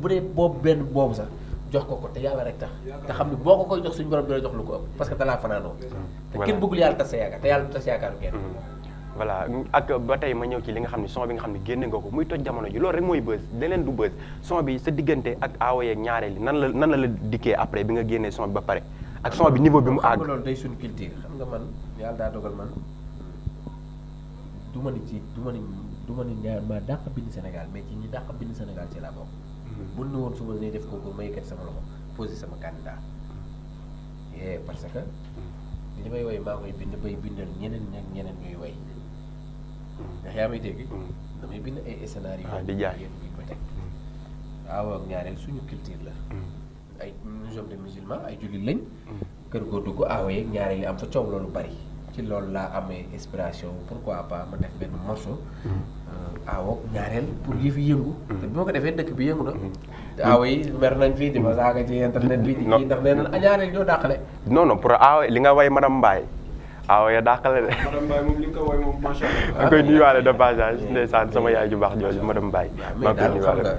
dee boobu benn boobu sax jox ko te yàlla rek tax te xam ne boo ko koy jox suñu borom dina jox lu ko ëpp parce que dalaa fanaanoo te kenn bëggul yàlla tas sa yaakaar te yàlla du tas yaakaaru kenn voilà ak ba tey ma ñëw ci li nga xam ne son bi nga xam ne génne nga ko muy toj jamono ji loolu rek mooy buzz leneen du buzz son bi sa diggante ak aawo yeeg ñaareel nan la dikkee après bi nga génnee son bi ba pare ak son bi niveau bi mu àgg. xam nga loolu day suñu culture xam nga man yàlla daa dogal man du ma ni ñaar maa dàq bind Sénégal mais ci ñi dàq bind Sénégal ci laa bokk. bu nu woon suba ne def concours ma yëkkati sama loxo posé sama candidat parce que li may woy maa koy bind bay bindal ñeneen ñuy woy ndax yaa may dégg damay bind ay scénario di jaay bi ko teg waaw ak ñaareel suñu culture la ay nous sommes des musulmans ay jullit lañ kër goo dugg aawo yeeg ñaareel yi am fa coow loolu bari ci loolu laa amee inspiration pourquoi pas ma def benn morceau aawo ñaareel pour yëf yi yëngu te bi ma ko defee dëkk bi yëngu na te aawo yi mer nañ fii di ma saaga ci internet bi di kii ndax nee na ñaareel ñoo dàqale non pour aawo li nga way madame Mbaye aawo ya dàqale de madame Mbaye moom li nga ko woy moom macha allah. maa koy nuyuwaale de passage ndeysaan sama yaay ju baax jooju madame Mbaye mais daal xam nga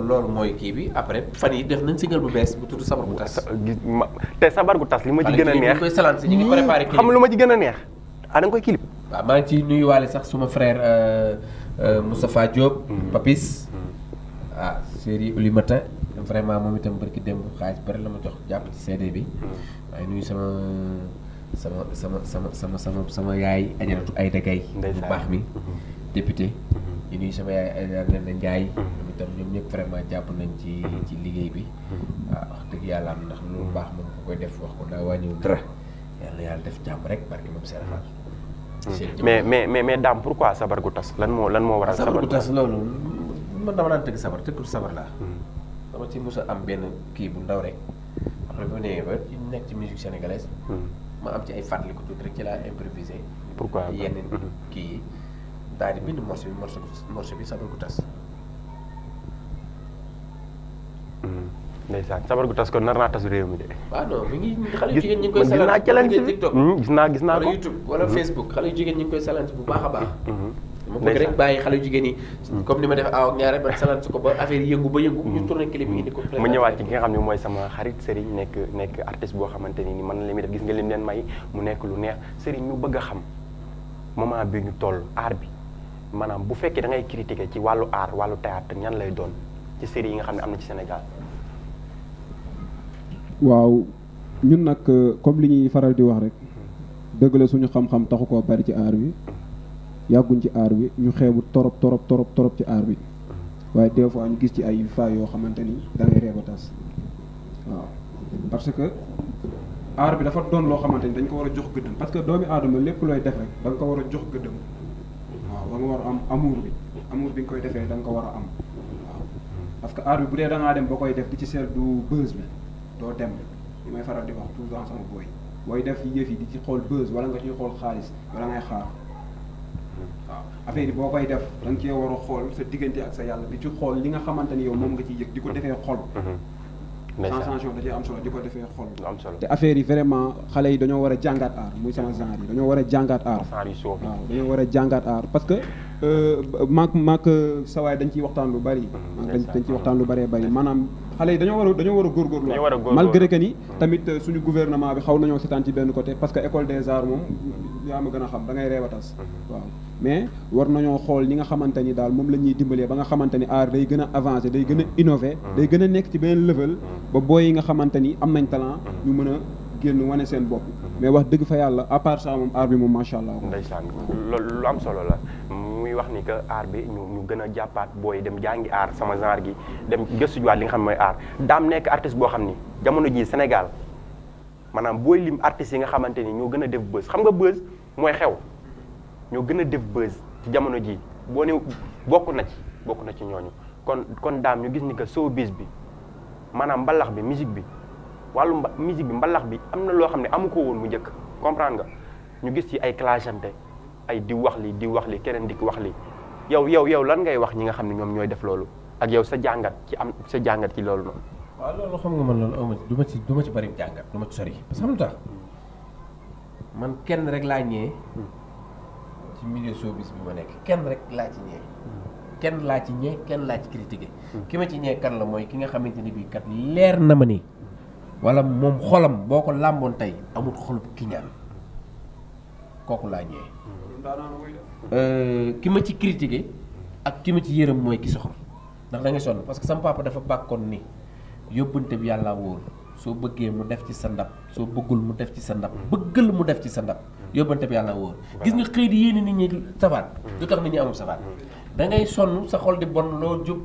loolu mooy kii bi après fan yi def nañ single bu bees bu tudd sabar gu tas te sabar gu tas li ma ci gën a neex koy salaan si ñu ngi préparé clip xam lu ma ci gën a neex da nga koy clip waaw maa ngi ciy nuyuwaale sax suma frère Moustapha Diop Papis série Oulimata vraiment moom itam barki démb xaalis bari la ma jox jàpp ci CD bi waaye nuyu sama yaay ajaratu Ayda Gaye bu baax mi député di nuyu sama yaay Ayda Ndiaye ñoom itam ñoom ñëpp vraiment jàpp nañ ci liggéey bi waaw wax dëgg yàlla am ndax lu baax moom ku koy def wax ko daa wàññiwul dara yàlla def jàmm rek barki moom serafal mais daam pourquoi sabar gu tas lan moo waral sabar gu tas loolu man dama daan tëgg sabar tëggul sabar laa dama ci mos a am benn kii bu ndaw rek après bu nee ba nekk ci musique sénégalaise ma am ci ay fàttaliku tuuti rek ci laa improvisé pourquoi yenn kii yi daal di bind morceau bi sabar gu tas ndeysaan sabar gu tas kon nar naa tas réew mi de. waaw non mi ngi xale yu jigéen ñi ngi koy salaan ci TikTok gis naa ko wala YouTube wala Facebook xale yu jigéen ñi ngi koy salaan bu baax a baax ma bëgg rek bàyyi xale yu jigéen yi comme ni ma def aw ak ñaare man salaan si ko ba affaire yi yëngu ba yëngu ñu tourné clip yi indi ko ma ñëwaat ci ki nga xam ne mooy sama xarit Serigne nekk artiste boo xamante ni man la muy def gis nga lim leen may mu nekk lu neex Serigne ñu bëgg a xam moment bi ñu toll art bi maanaam bu fekkee da ngay critiquer ci wàllu art wàllu théâtre ñan lay doon ci série yi nga xam ne am na ci Sénégal. waaw ñun nag comme li ñuy faral di wax rek dëgg la suñu xam-xam taxu koo bari ci art bi yàgguñ ci art bi ñu xeebu torop ci art bi waaye des fois ñu gis ci ay fa yoo xamante ni da ngay reeba tas waaw parce que art bi dafa doon loo xamante ni dañ ko war a jox gëddëm parce que doomi aadama lépp looy def rek da nga ko war a jox gëddëm waaw da nga war a am amour bi nga koy defee da nga ko war a am waaw parce que art bi bu dee da ngaa dem ba koy def di ci seet du buzz bi doo dem li may faral di wax tout le temps sama booy def yëf yi di ci xool buzz wala nga ciy xool xaalis wala ngay xaar waaw affaire yi boo koy def da nga cee war a xool sa diggante ak sa yàlla di ci xool li nga xamante ni yow moom nga ciy yëg di ko defee xol sensation da cee am solo di ko defee xol am solo te affaire yi vraiment xale yi dañoo war a jàngaat art muy sama genre yi dañoo war a jàngaat art waaw dañoo war a jàngaat art parce que maak sawaay dañ ciy waxtaan lu bari dañ ciy waxtaan lu bëree bëri maanaam xale yi dañoo war a góorgóorlu malgré que ni tamit suñu gouvernement bi xaw nañoo seetaan ci benn côté parce que école des arts moom yaa ma gën a xam da ngay reeba tas waaw mais war nañoo xool ñi nga xamante ni daal moom la ñuy dimbalee ba nga xamante ni art day gën a avancé day gën a innové day gën a nekk ci beneen level ba booy yi nga xamante ni am nañ talent ñu mën a génn wane seen bopp mais wax dëgg fa yàlla à part ça moom art bi moom macha allah. ndeysaan loolu lu am solo la muy wax ni que art bi ñu gën a jàppaat booy dem jàngi art sama genre gi dem gëstuwaat li nga xam mooy art daam nekk artiste boo xam ni jamono ji Sénégal maanaam booy lim artistes yi nga xamante ni ñoo gën a def buzz xam nga buzz mooy xew ñoo gën a def buzz ci jamono ji boo ne bokk na ci ñooñu kon daam ñu gis ni que showbiz bi maanaam mbalax bi musique bi wàllu musique bi mbalax bi am na loo xam ne amu ko woon mu njëkk comprendre nga ñu gis ci ay clashante ay di wax li keneen di wax li yow lan ngay wax ñi nga xam ne ñoom ñooy def loolu ak yow sa jàngat ci loolu noonu. waaw loolu xam nga man loolu du ma ci bari jàngat du ma ci sori parce que xam nga tax man kenn rek laa ñëwee ci milieu showbiz bi ma nekk kenn rek laa ci ñëwee. kenn laa ci ñee kenn laa ci critiqué ki ma ci ñee kan la mooy ki nga xamante ni bii kat leer na ma ni wala moom xolam boo ko làmboon tey amul xolub kiñaan kooku laa ñee ki ma ci critiqué ak ki ma ci yërëm mooy ki soxor ndax da nga sonn parce que sama papa dafa bàkkoon ni yóbbante bi yàlla wóor soo bëggee mu def ci sa ndab soo bëggul mu def ci sa ndab bëggal mu def ci sa ndab yóbbante bi yàlla wóor gis nga xëy di yéene nit ñi safaan du tax nit ñi amul safaan da ngay sonn sa xol di bon loo jub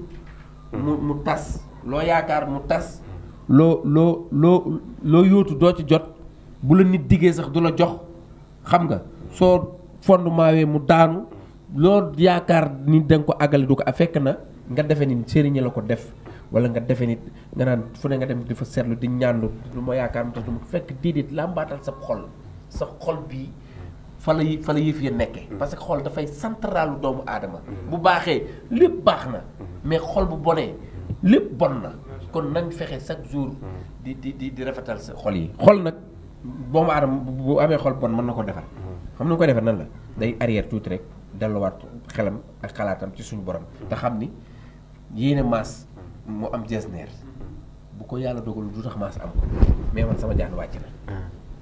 mu tas loo yaakaar mu tas loo yóotu doo ci jot bu la nit diggee sax du la jox xam nga soo fondement wee mu daanu loo yaakaar ni da nga ko àggale du ko a fekk na nga defe ni sëriñ la ko def wala nga defe nit nga naan fu ne nga dem di fa seetlu di ñaanlu lu ma yaakaar mu tax du ma fekk déedéet làmbaatal sa xol bii fa la yëf ya nekkee parce que xol dafay centralu doomu aadama bu baaxee lépp baax na mais xol bu bonee lépp bon na kon nañ fexe chaque jour di rafetal sa xol yi xol nag doomu aadama bu amee xol bon mën na ko defar xam na ko defar nan la day arrière tuuti rek delluwaat xelam ak xalaatam ci suñu borom te xam ni yéene maas mu am jesneer bu ko yàlla dogal du tax maas am ko mais man sama jaan wàcc na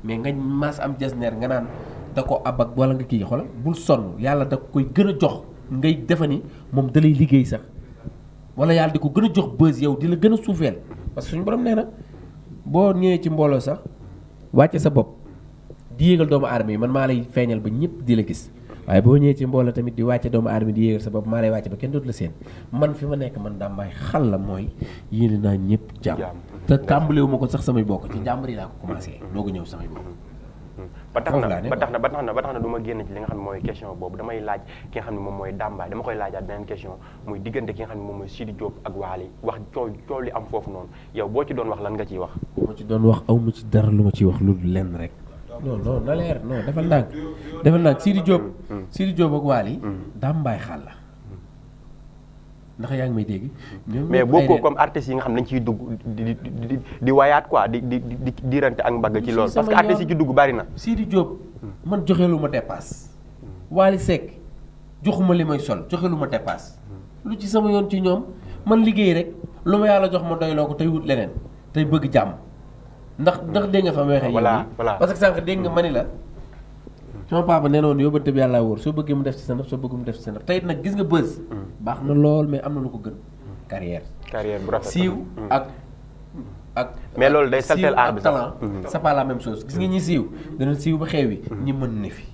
mais nga maas am jesneer nga naan da ko ab ak wala nga kii xoolal bul sonn yàlla da koy gën a jox ngay defa ni moom da lay liggéey sax wala yàlla di ko gën a jox bës yow di la gën a suufeel parce que suñu borom nee na boo ñëwee ci mbooloo sax wàcce sa bopp di yéegal doomu aadama yi man maa lay feeñal ba ñëpp di la gis waaye boo ñëwee ci mbooloo tamit di wàcce doomu aadama di yéegal sa bopp maa lay wàcce ba kenn dootu la seen man fi ma nekk man Dame xal la mooy yéene naa ñëpp jàmm te tàmbalewu ma ko sax samay bokk ci jàmbari laa ko commencé doo ko ñëw samay bokk ba tax na du ma génn ci li nga xam ne mooy question boobu damay laaj ki nga xam ne moom mooy Dame Mbaye dama koy laajaat beneen question muy diggante ki nga xam ne moom mooy Sidi Diop ak Wally wax coow li am foofu noonu yow boo ci doon wax lan nga ciy wax ma ci doon wax aw ma ci dara lu ma ciy wax lu lenn rek non na leer non defal ndànk Sidi Diop ak Wally Dame Mbaye xaal la ndax yaa ngi may dégg. mais bokkoo comme artistes yi nga xam ne dañ ciy dugg di wayaat quoi di diirante ak mbagg ci loolu. parce que artistes yi ci dugg bari na. Sidi Diop man joxeelu ma dépasse. Wally Seck joxuma li may sol joxeelu ma dépasse. lu ci sama yoon ci ñoom man liggéey rek lu ma yàlla jox ma doyloo ko tey wut leneen tey bëgg jàmm ndax dégg nga fa may waxee. voilà parce que sànq dégg nga ma ni la. sama papa nee noonu yóbbante bi yàlla wóor soo bëggee mu def ci sa ndab soo bëggee mu def ci sa ndab tey nag gis nga buzz. baax na lool mais am na lu ko gën. carrière bu rafet siiw ak. mais loolu day saltel aar bi sax talent c'est pas la même chose gis nga ñi siiw dana siiw ba xeewi ñi mën ne fi.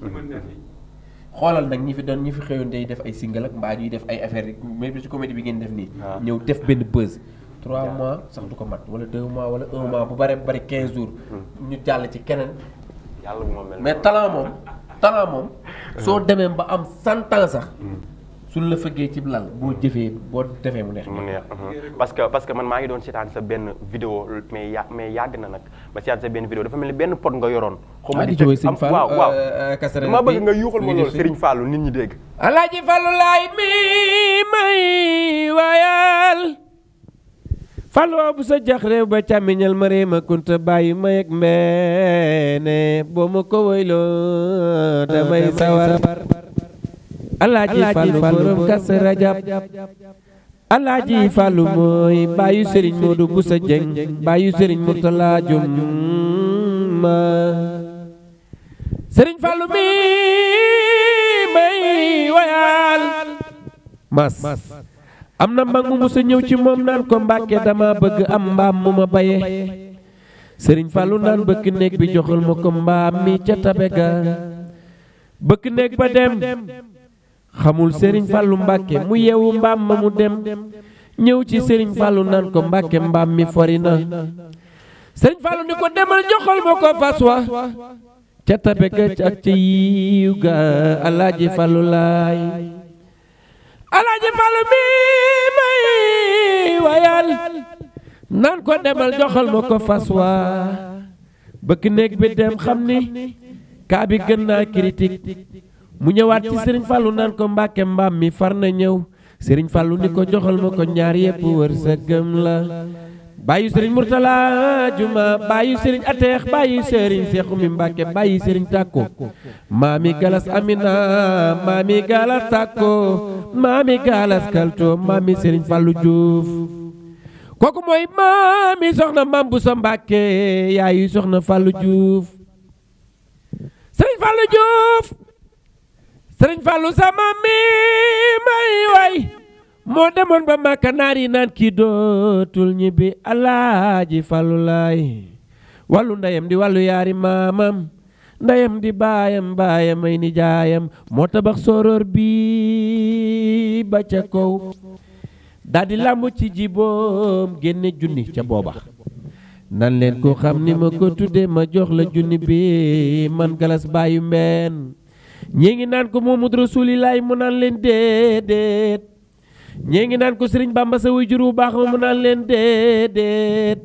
xoolal nag ñi fi xewoon day def ay single ak mbaa ñuy def ay affaire yi mais ci comédie bi ngeen def nii. ñëw def benn buzz. 3 mois sax du ko mat wala 2 mois wala 1 mois bu bari 15 jours. ñu jàll ci keneen. mais talent moom soo demee ba am 100 ans sax suñ la fëggee ci lal boo defee mu neex. parce que man maa ngi doon seetaan sa benn vidéo mais yàgg na nag ba seetaan sa benn vidéo dafa mel ni benn pot nga yoroon. waaw dama bëgg nga yuuxal ma loolu Serigne Fallou nit ñi dégg. Alaaji Fallou laay mi may waayal Fallou bu sa jax réew ba càmmiñal ma réew ma kunta bàyyi ma yeg mbeene boo ma ko woyloo damay sawar Alaaji Fallou borom Kazu Rajab Alaaji Fallou mooy bàyyu Serigne Modou bu sa jeng bàyyu Serigne Mourtala Jum ma Serigne Fallou mi may wayal mas am na mag mu musa ñëw ci moom naan ko Mbàkke dama bëgg am mbaam mu ma baye Serigne Fallou naan bëkk néeg bi joxal ma ko mbaam mi ca tabe ga bëkk néeg ba dem xamul Serigne Fallou Mbàkke mu yeewu mbaam ma mu dem ñëw ci Serigne Fallou naan ko Mbàkke mbaam mi fori na Serigne Fallou ni ko demal joxal ma ko fas wa ca tabe ga ak ca yiw ga Alaaji Fallou laay Alaaji Fallou mi may wayal naan ko demal joxal ma ko fas wa bëkk néeg bi dem xam ni kaa bi gën naa critique mu ñëwaat ci Serigne Fallou naan ko Mbàkke mbaam mi far na ñëw Serigne Fallou ni ko joxal ma ko ñaar yépp wër sa gëm la bàyyi Serigne Mourtala Juma bàyyi Serigne Ateex bàyyi Serigne Seexu mi Mbàkke bàyyi Serigne Tàkko maami galas Amina maami galas Tàkko maami galas Kalto maami Serigne Fallou Diouf kooku mooy maami soxna Mam bu sa Mbàkke yaayu soxna Fallou Diouf Serigne Fallou Diouf sëriñ Fallu sama mi may way moo demoon ba Makka naar yi naan kii dootul ñibbi Alaaji Fallu laay wàllu ndeyam di wàllu yaari maamam ndeyam di baayam baayam ay nijaayam moo tabax soror bi ba ca kaw daal di làmb ci jiboom génne junni ca booba nan leen ko xam ni ma ko tudde ma jox la junni bi man galas baayu mbeen ñii ngi naan ko Muhammadu Rasulilaay mu naan leen déedéet ñii ngi naan ko Sëriñ Bamba sa wuy jur bu baax ma mu naan leen déedéet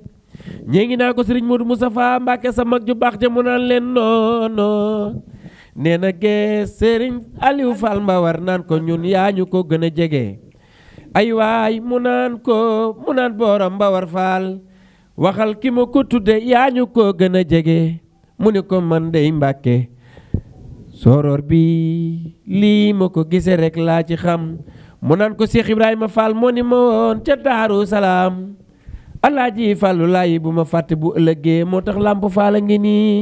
ñii ngi naan ko Sëriñ Modou Moustapha Mbàkke sa mag ju baax ja mu naan leen noono nee na gees Sëriñ Aliou Fall Mbawar naan ko ñun yaa ñu ko gën a jege ay waay mu naan booram Mbawar Fall waxal ki ma ko tudde yaa ñu ko gën a jege mu ni ko man dey Mbàkke soror bi lii ma ko gisee rek laa ci xam mu naan ko Cheikh Ibrahima Fall moo ni ma woon ca Daaru Salaam Alaaji Fallu laay bu ma fàtte bu ëllëgee moo tax làmp Fall a ngi nii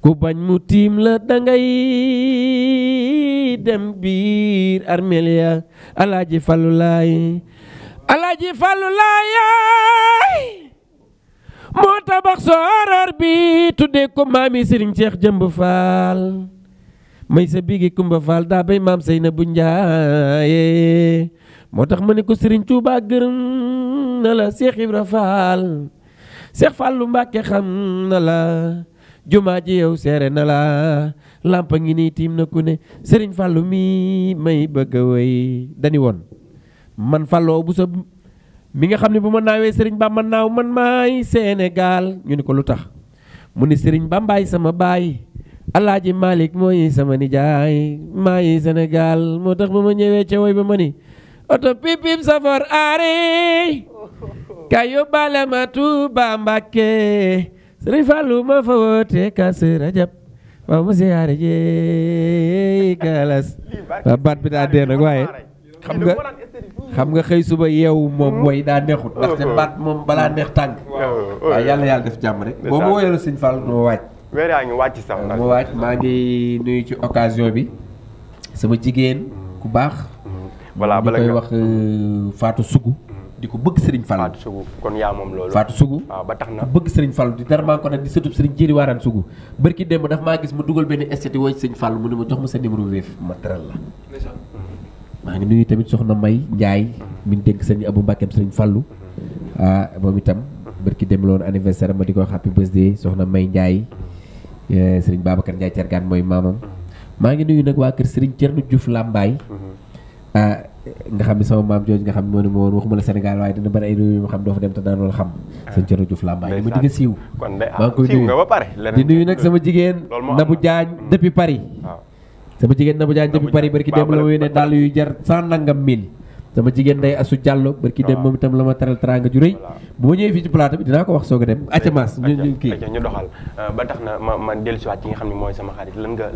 ku bañ mu tiim la dangay dem biir armeel ya Alaaji Fallu laay Alaaji Fallu laay moo tabax soror bi tuddee ko maami Sëriñ Cheikh Jëmb Fall may sa bigi Kumba Fall daa bay maam Seynabu Njaaye moo tax ma ne ko Sëriñ Tuubaa gërëm na la Cheikh Ibra Fall Cheikh Fallu Mbàkke xam na la jumaa ji yow seere na la lampa ngi nii tiim na ku ne Sëriñ Fallu mi may bëgg a wéy dani woon man Falloo bu sa mi nga xam ne bu ma naawee Sëriñ Bamba naaw man maay Sénégal ñu ni ko lu tax mu ni Sëriñ Bambaay sama baay Alaaji Malik mooy sama nijaay maay Sénégal moo tax ba ma ñëwee ca woy ba ma ni oto pipip safor aari ka yóbbaale ma Tuuba Mbàkke Sëriñ Fallu ma fa woote Kazu Rajab waaw ma siyaare jee galas waaw baat bi daa dee nag waaye xam nga xëy suba yeewu moom woy daa neexut ndaxte baat moom balaa neex tàng waaw yàlla def jàmm rek boo ma woyal Sëriñ Fallu duma waaj weer yaa ngi wàcc sax nag ma waaj maa ngi nuyu ci occasion bi sama jigéen ku baax voilà bala koy wax Fatou Sougou di ko bëgg Sëriñ Fallu Fatou Sougou kon yaa moom loolu Fatou Sougou waaw ba tax na bëgg Sëriñ Fallu di dara maa ko nag di sëtub Sëriñ Jéeri Waaraan Sougou bërki démb daf maa gis mu dugal benn esthéti wooy Sëriñ Fallu mu ne ma jox ma sa numéro Wave ma teral la maa ngi nuyu tamit soxna May Njaay mi ngi dénk Sëriñ Abou Mbàkkeem Sëriñ Fallu moom itam bërki démb loon anniversaire ma di ko happy birthday soxna May Njaay Sëriñ Babacar Njaay Cergaan mooy maamam maa ngi nuyu nag waa kër Sëriñ Cerno Diouf Lambaay nga xam ne sama maam jooju nga xam ne moo ne ma woon waxuma la Sénégal waaye dina bari ay réew yu ma xam doo fa dem te daan loolu xam Sëriñ Cerno Diouf Lambaay ni ma digg siiw kon de maa ngi koy nuyu nga ba pare di nuyu nag sama jigéen Nabou Diagne depuis Paris sama jigéen Nabou Diagne depuis Paris barki dem la ma yónnee dàll yu jar 100 nangam mille sama jigéen day Asu Diallo barki dem moom itam la ma teral teranga ju rëy bu ma ñëwee fii ci plateau bi dinaa ko wax soog a dem acca maas ñu kii ñu doxal ba tax na ma dellusiwaat ci nga xam ne mooy sama xarit lan nga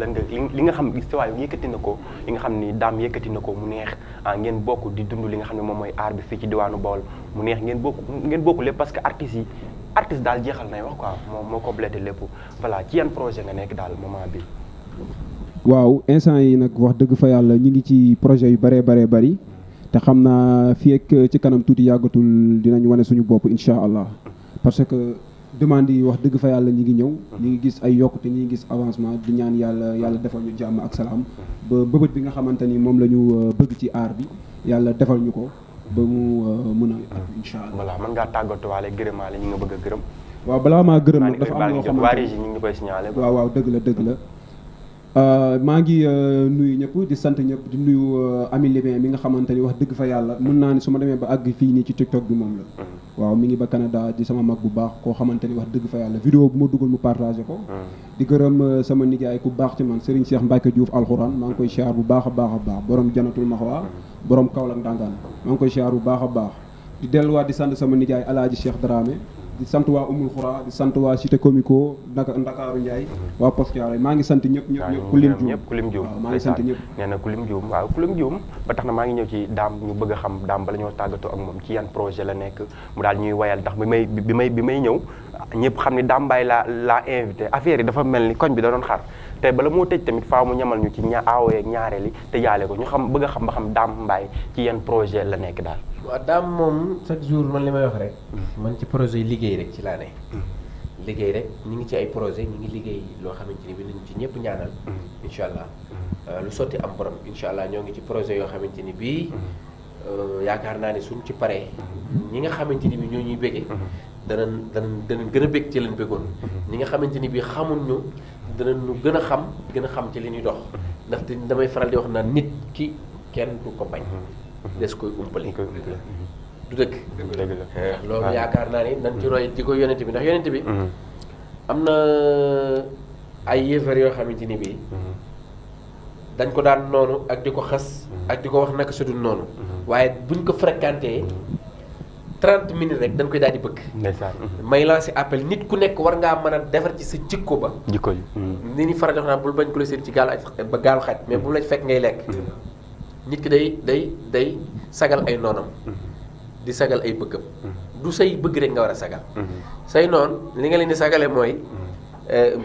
li nga xam istiwaay yëkkati na ko li nga xam ni daam yëkkati na ko mu neex ngeen bokk di dund li nga xam ne moom mooy aar bi fii ci diwaanu Bawol mu neex ngeen bokk lépp parce que artiste daal jeexal nay wax quoi moo complété lépp voilà ci yan projet nga nekk daal moment bi waaw instant yi nag wax dëgg fa yàlla ñu ngi ci projet yu bëree bëri te xam naa fii ak ci kanam tuuti yàggatul dinañ wane suñu bopp incha allah parce que demande yi wax dëgg fa yàlla ñi ngi ñëw ñi ngi gis ay yokkute ñi ngi gis avancement di ñaan yàlla defal ñu jàmm ak salaam ba bëbët bi nga xamante ni moom la ñu bëgg ci aar bi yàlla defal ñu ko ba mu mën a incha allah. voilà mën ngaa tàggatuwaale gërëmaale ñi nga bëgg a gërëm. waaw balaa maa gërëm nag dafa am loo xamante waa régie ñi ngi koy signalé. waaw dëgg la. maa ngi nuyu ñëpp di sant ñëpp di nuyu Ami Libin mi nga xamante ni wax dëgg fa yàlla mën naa ni su ma demee ba àgg fii nii ci TikTok bi moom la waaw mi ngi ba Canada di sama mag bu baax koo xamante ni wax dëgg fa yàlla vidéo bu ma dugal mu partagé ko di gërëm sama nijaay ku baax ci man Serigne Cheikh Mbacke Diouf alxuraan maa ngi koy siyaar bu baax a baax borom janatul maxwa borom Kaolack Ndangaan maa ngi koy siyaar bu baax a baax di delluwaat di sant sama nijaay Alaaji Cheikh Dramé di sant waa Umul Xura di sant waa Cité Comico Ndakaaru Ndiaye waa Poste Thiaroye maa ngi sant ñëpp ku lim juum maa ngi sant ñëpp nee na ku lim juum ba tax na maa ngi ñëw ci daam ñu bëgg a xam daam bala ñoo tàggatoo ak moom ci yan projet la nekk mu daal ñuy wayal ndax bi may ñëw ñëpp xam ni Dame Mbaye laa invité affaire yi dafa mel ni koñ bi da doon xar te bala moo tëj tamit faaw mu ñamal ñu ci aawo yeeg ñaareel yi te jaale ko ñu xam bëgg a xam ba xam Dame Mbaye ci yenn projet la nekk daal. waaw Dame moom chaque jour man li may wax rek. man ci projet yi liggéey rek ci laa ne. liggéey rek ñu ngi ci ay projet ñu ngi liggéey loo xamante ni bi nañ ci ñëpp ñaanal. incha allah lu sotti am borom incha allah ñoo ngi ci projet yoo xamante ni bii. yaakaar naa ne suñ ci paree. ñi nga xamante ni bi ñoo ñuy bëggee. danañ gën a bëgg ci leen bëggoon. ñi nga xamante ni bii xamuñ ñu danañu gën a xam ci li ñuy dox. ndaxte damay faral di wax naan nit ki kenn du ko bañ. des koy umpale. du dëgg. loolu yaakaar naa ne nañ ci roy di ko yonent bi ndax yonent bi. am na ay yéefar yoo xamante ni bii. dañ ko daan noonu ak di ko xas. ak di ko wax naka su dul noonu. waaye buñ ko fréquenté 30 minutes rek dañ koy daal di bëgg. may lancé appel nit ku nekk war ngaa mën a defar ci sa jikko ba. jikko yi. ni ni faral di wax naan bul bañ ko la seet ci gaal ba gaal xaj mais bu la fekk ngay lekk. nit ki day sagal ay noonam. di sagal ay bëggam. du say bëgg rek nga war a sagal. say noon li nga leen di sagale mooy.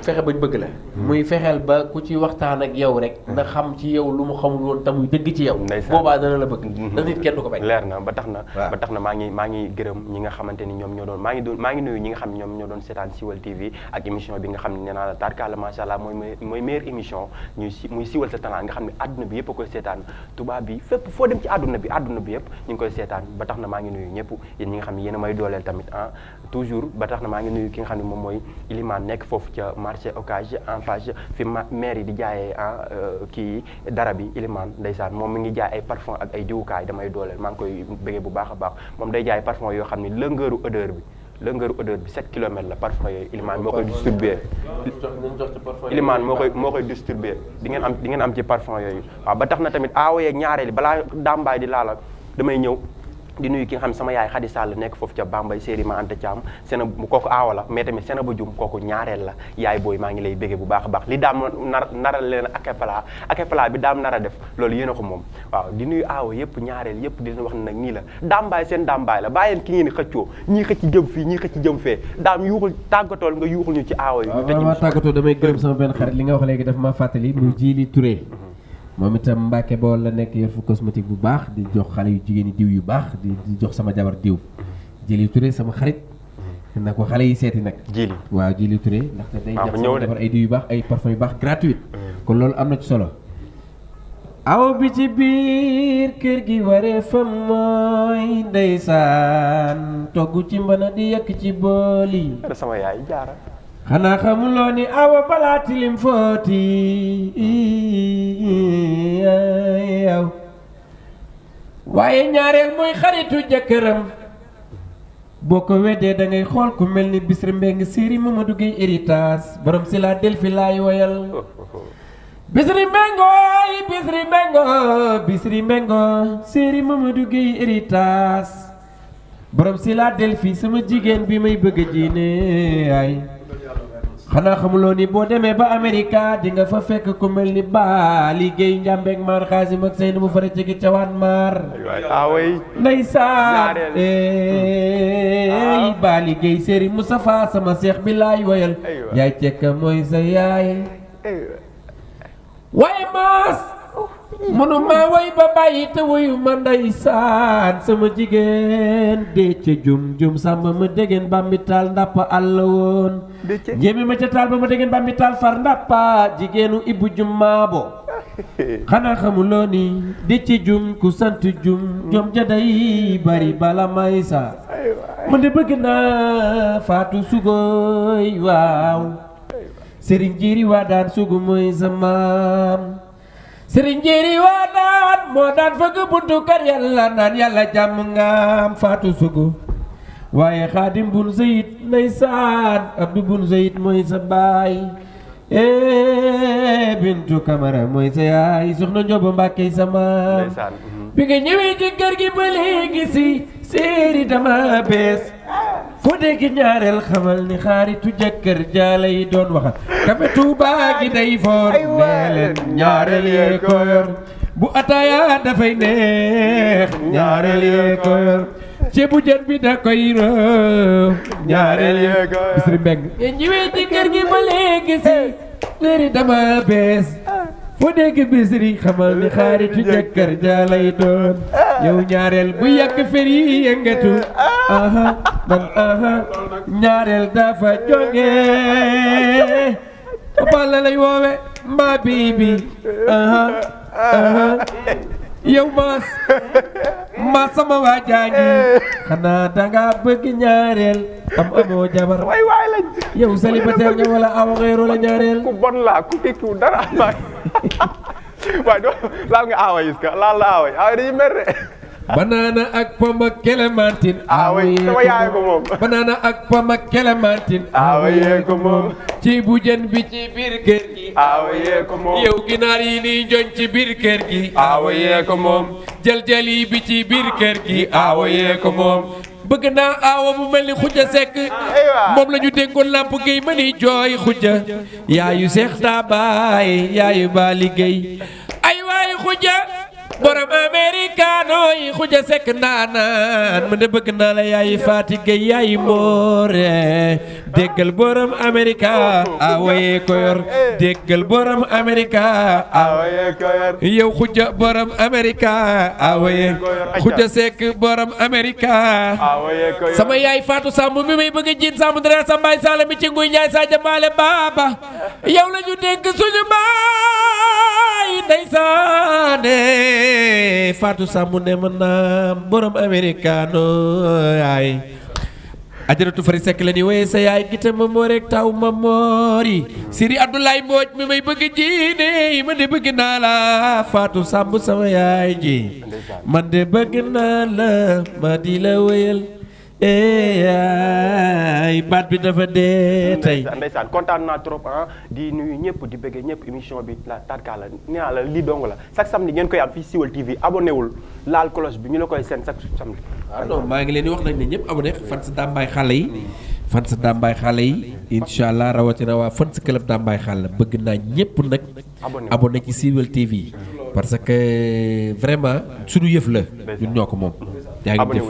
fexe bañ bëgg la. muy fexeel ba ku ci waxtaan ak yow rek. nga xam ci yow lu mu xamul woon te muy dëgg ci yow. boobaa dana la bëgg. ndax nit kenn du ko bañ. leer na ba tax na maa ngi gërëm ñi nga xamante ni ñoom ñoo doon maa ngi nuyu ñi nga xam ne ñoom ñoo doon seetaan Siweul TV ak émission bi nga xam ne nee naa la tarkala macha allah mooy meilleure émission muy Siweul sa talent nga xam ne àdduna bi yëpp a koy seetaan tubaab bi fépp foo dem ci àdduna bi yëpp ñu ngi koy seetaan ba tax na maa ngi nuyu ñëpp yéen ñi nga xam ne yéen a may dooleel tamit toujours ba tax na maa ngi nuyu ki nga xam ne moom mooy Ilimane nekk foofu ca marché Ocass en face fi maire yi di jaayee kii dara bi Ilimane ndeysaan moom mi ngi jaay ay parfum ak ay diwukaay damay dooleel maa ngi koy bëggee bu baax a baax moom day jaay parfum yoo xam ne lëngëru odeur bi 7 kilomètres la parfum yooyu Ilimane moo koy distribuer Ilimane moo koy distribuer di ngeen am ci parfum yooyu waaw ba tax na tamit aawo yeeg ñaareeli balaa Dame Mbaye di laala damay ñëw di nuyu ki nga xam sama yaay Khady Sall nekk foofu ca Bambey séeri ma Anta Thiam sena kooku aawa la mais tamit sena ba jum kooku ñaareel la yaay booy maa ngi lay béggee bu baax a baax li daam naral leen acapella bi daam nar a def loolu yéen a ko moom waaw di nuyu aawa yëpp ñaareel yëpp di leen wax ne nag nii la Dame Mbaye seen Dame Mbaye la bàyyeen ki ngeen ni xëccoo ñii xëcc jëm fii ñii xëcc jëm fee daam yuuxul tàggatool nga yuuxul ñu ci aawa yi waaw tàggatoo damay gërëm sama benn xarit li nga wax léegi daf ma fàttali muy Jili Touré moom itam Mbacke Bawol la nekk yor fu cosmétique bu baax di jox xale yu jigéen ñi diw yu baax di jox sama jabar diw Jili Touré sama xarit na ko xale yi seeti nag Jili waaw Jili Touré ndaxte day jox sama jabar ay diw yu baax ay parfum yu baax gratuite kon loolu am na ci solo aw bi ci biir kër gi waree fa mooy ndeysaan togg ci mbana di yekk ci bool yi sama yaay jaara xanaa xamuloo ni awa balaa tilim footi yow waaye ñaareel mooy xaritu jëkkëram boo ko weddee da ngay xool ku mel ni Bisri Mbeng Séeri Mamadou Gueye héritage borom si la delfi laay woyal Bisri Mbengo Séeri Mamadou Gueye héritage borom si la delfi sama jigéen bi may bëgg a jiine ay xanaa xamuloo ni boo demee ba Amerika di nga fa fekk ku mel ni ba liggéey njàmbeeg maar xaasim ak seen bu fara jege cawaan maar ndeysaan ba liggéey séeri Moustapha sama seex bi laay woyal yaay cekka mooy sa yaay waaye maas mënuma woy ba bàyyi te woyu ma ndeysaan sama jigéen dee ca jum sàmba ma dégeen bambi taal ndàppa àll woon njéemi ma ca taal ba ma dégeen bambi taal far ndàppa jigéenu Ibbu Jum maabo xanaa xamuloo ni di ci jum ku sant jom ja day bari bala may sa man de bëgg naa Faatu Sugoy waaw Sëriñ Jiiri waa daan sugu mooy sa maam Sëriñ Jiiri waa daan moo daan fëgg buntu kër yàlla naan yàlla jàmm ngaam Faatu Sugu waaye Xaadim bun Zeyid ndeysaan Abdu bun Zeyid mooy sa baay Bintu Kamara mooy sa yaay soxna Njoba Mbàkke sa maam bi nga ñëwee ci kër gi ba léegi si séeri dama bees foo dégg ñaareel xamal ni xaaritu jëkkër jaala yi doon waxal kafe Tuubaa gi day foor nee leen ñaareel yee ko yor bu ataaya dafay neex ñaareel yee ko yor ceebu jën bi da koy roof ñaareel Bisri Mbeng ñëwee ci kër gi ba léegi si léegi dama bees foo dégg Bisri xamal ni xaaritu jëkkër ja lay doon yow ñaareel bu yàgg fer yi yëngatu aha man aha ñaareel dafa jóge papa la lay woowe mbaa bibi aha aha yow maas sama waa jaangi xanaa danga bëgg ñaareel amoo jabar yow célibataire nga wala awa xeeru la ñaareel ku bon laa ku tekkiwu dara amaay waaye doo laal nga aawa yi ka laal la aawa yi aawa dañuy mer de banana ak pomme ak clémentine aawa yi sama yaay ko moom banana ak pomme ak clémentine aawa yee ko moom ci bu jën bi ci biir kër gi aawa yee ko moom yow ginaar yi nii joñ ci biir kër gi aawa yee ko moom jël yi bi ci biir kër gi aawa yee ko moom bëgg naa aawa bu mel ni Xuja Sekk moom la ñu dénkoon lamp géey ma ni jooy Xuja yaayu Seex daa baay yaayu baa liggéey ay waay Xuja borom americano yi Xuja Sekk ndaanaan ma de bëgg naa la yaayu Faati Géey yaayu moore déggal borom america awaye ko yor déggal borom america awaye ko yor yow Xuja borom america awaye Xuja Sekk borom america awaye ko yor sama yaay Faatu Samb mi may bëgg jiin Samb dara sa mbaay sala mi ci nguy njaay sa jamaale baaba yow la ñu dégg suñu baay ndeysaane Fatou Samb ne ma naam borom americano yaay ajaratu Fari Sekk la ni wooye sa yaay gita ma moo rek taw ma moori Siri Abdoulaye Mbooj mi may bëgg jiine man de bëgg naa la Fatou Samb sama yaay ji man de bëgg naa la ma di la wéyal ay baat bi dafa dee tey ndeysaan kontaan naa trop di nuyu ñëpp di bëggee ñëpp émission bi la tarka la nee naa la lii dong la chaque samedi ngeen koy am fii Siweul TV abonné wul laal cloche bi ñu la koy seen chaque samedi non maa ngi leen di wax nag ne ñëpp abonné fan sa Dame Mbaye xale yi fan sa Dame Mbaye xale yi incha allah rawatina waa fan sa club Dame Mbaye xale bëgg naa ñëpp nag abonné ci Siweul TV parce que vraiment suñu yëf la ñun ñoo ko moom yaa ngi def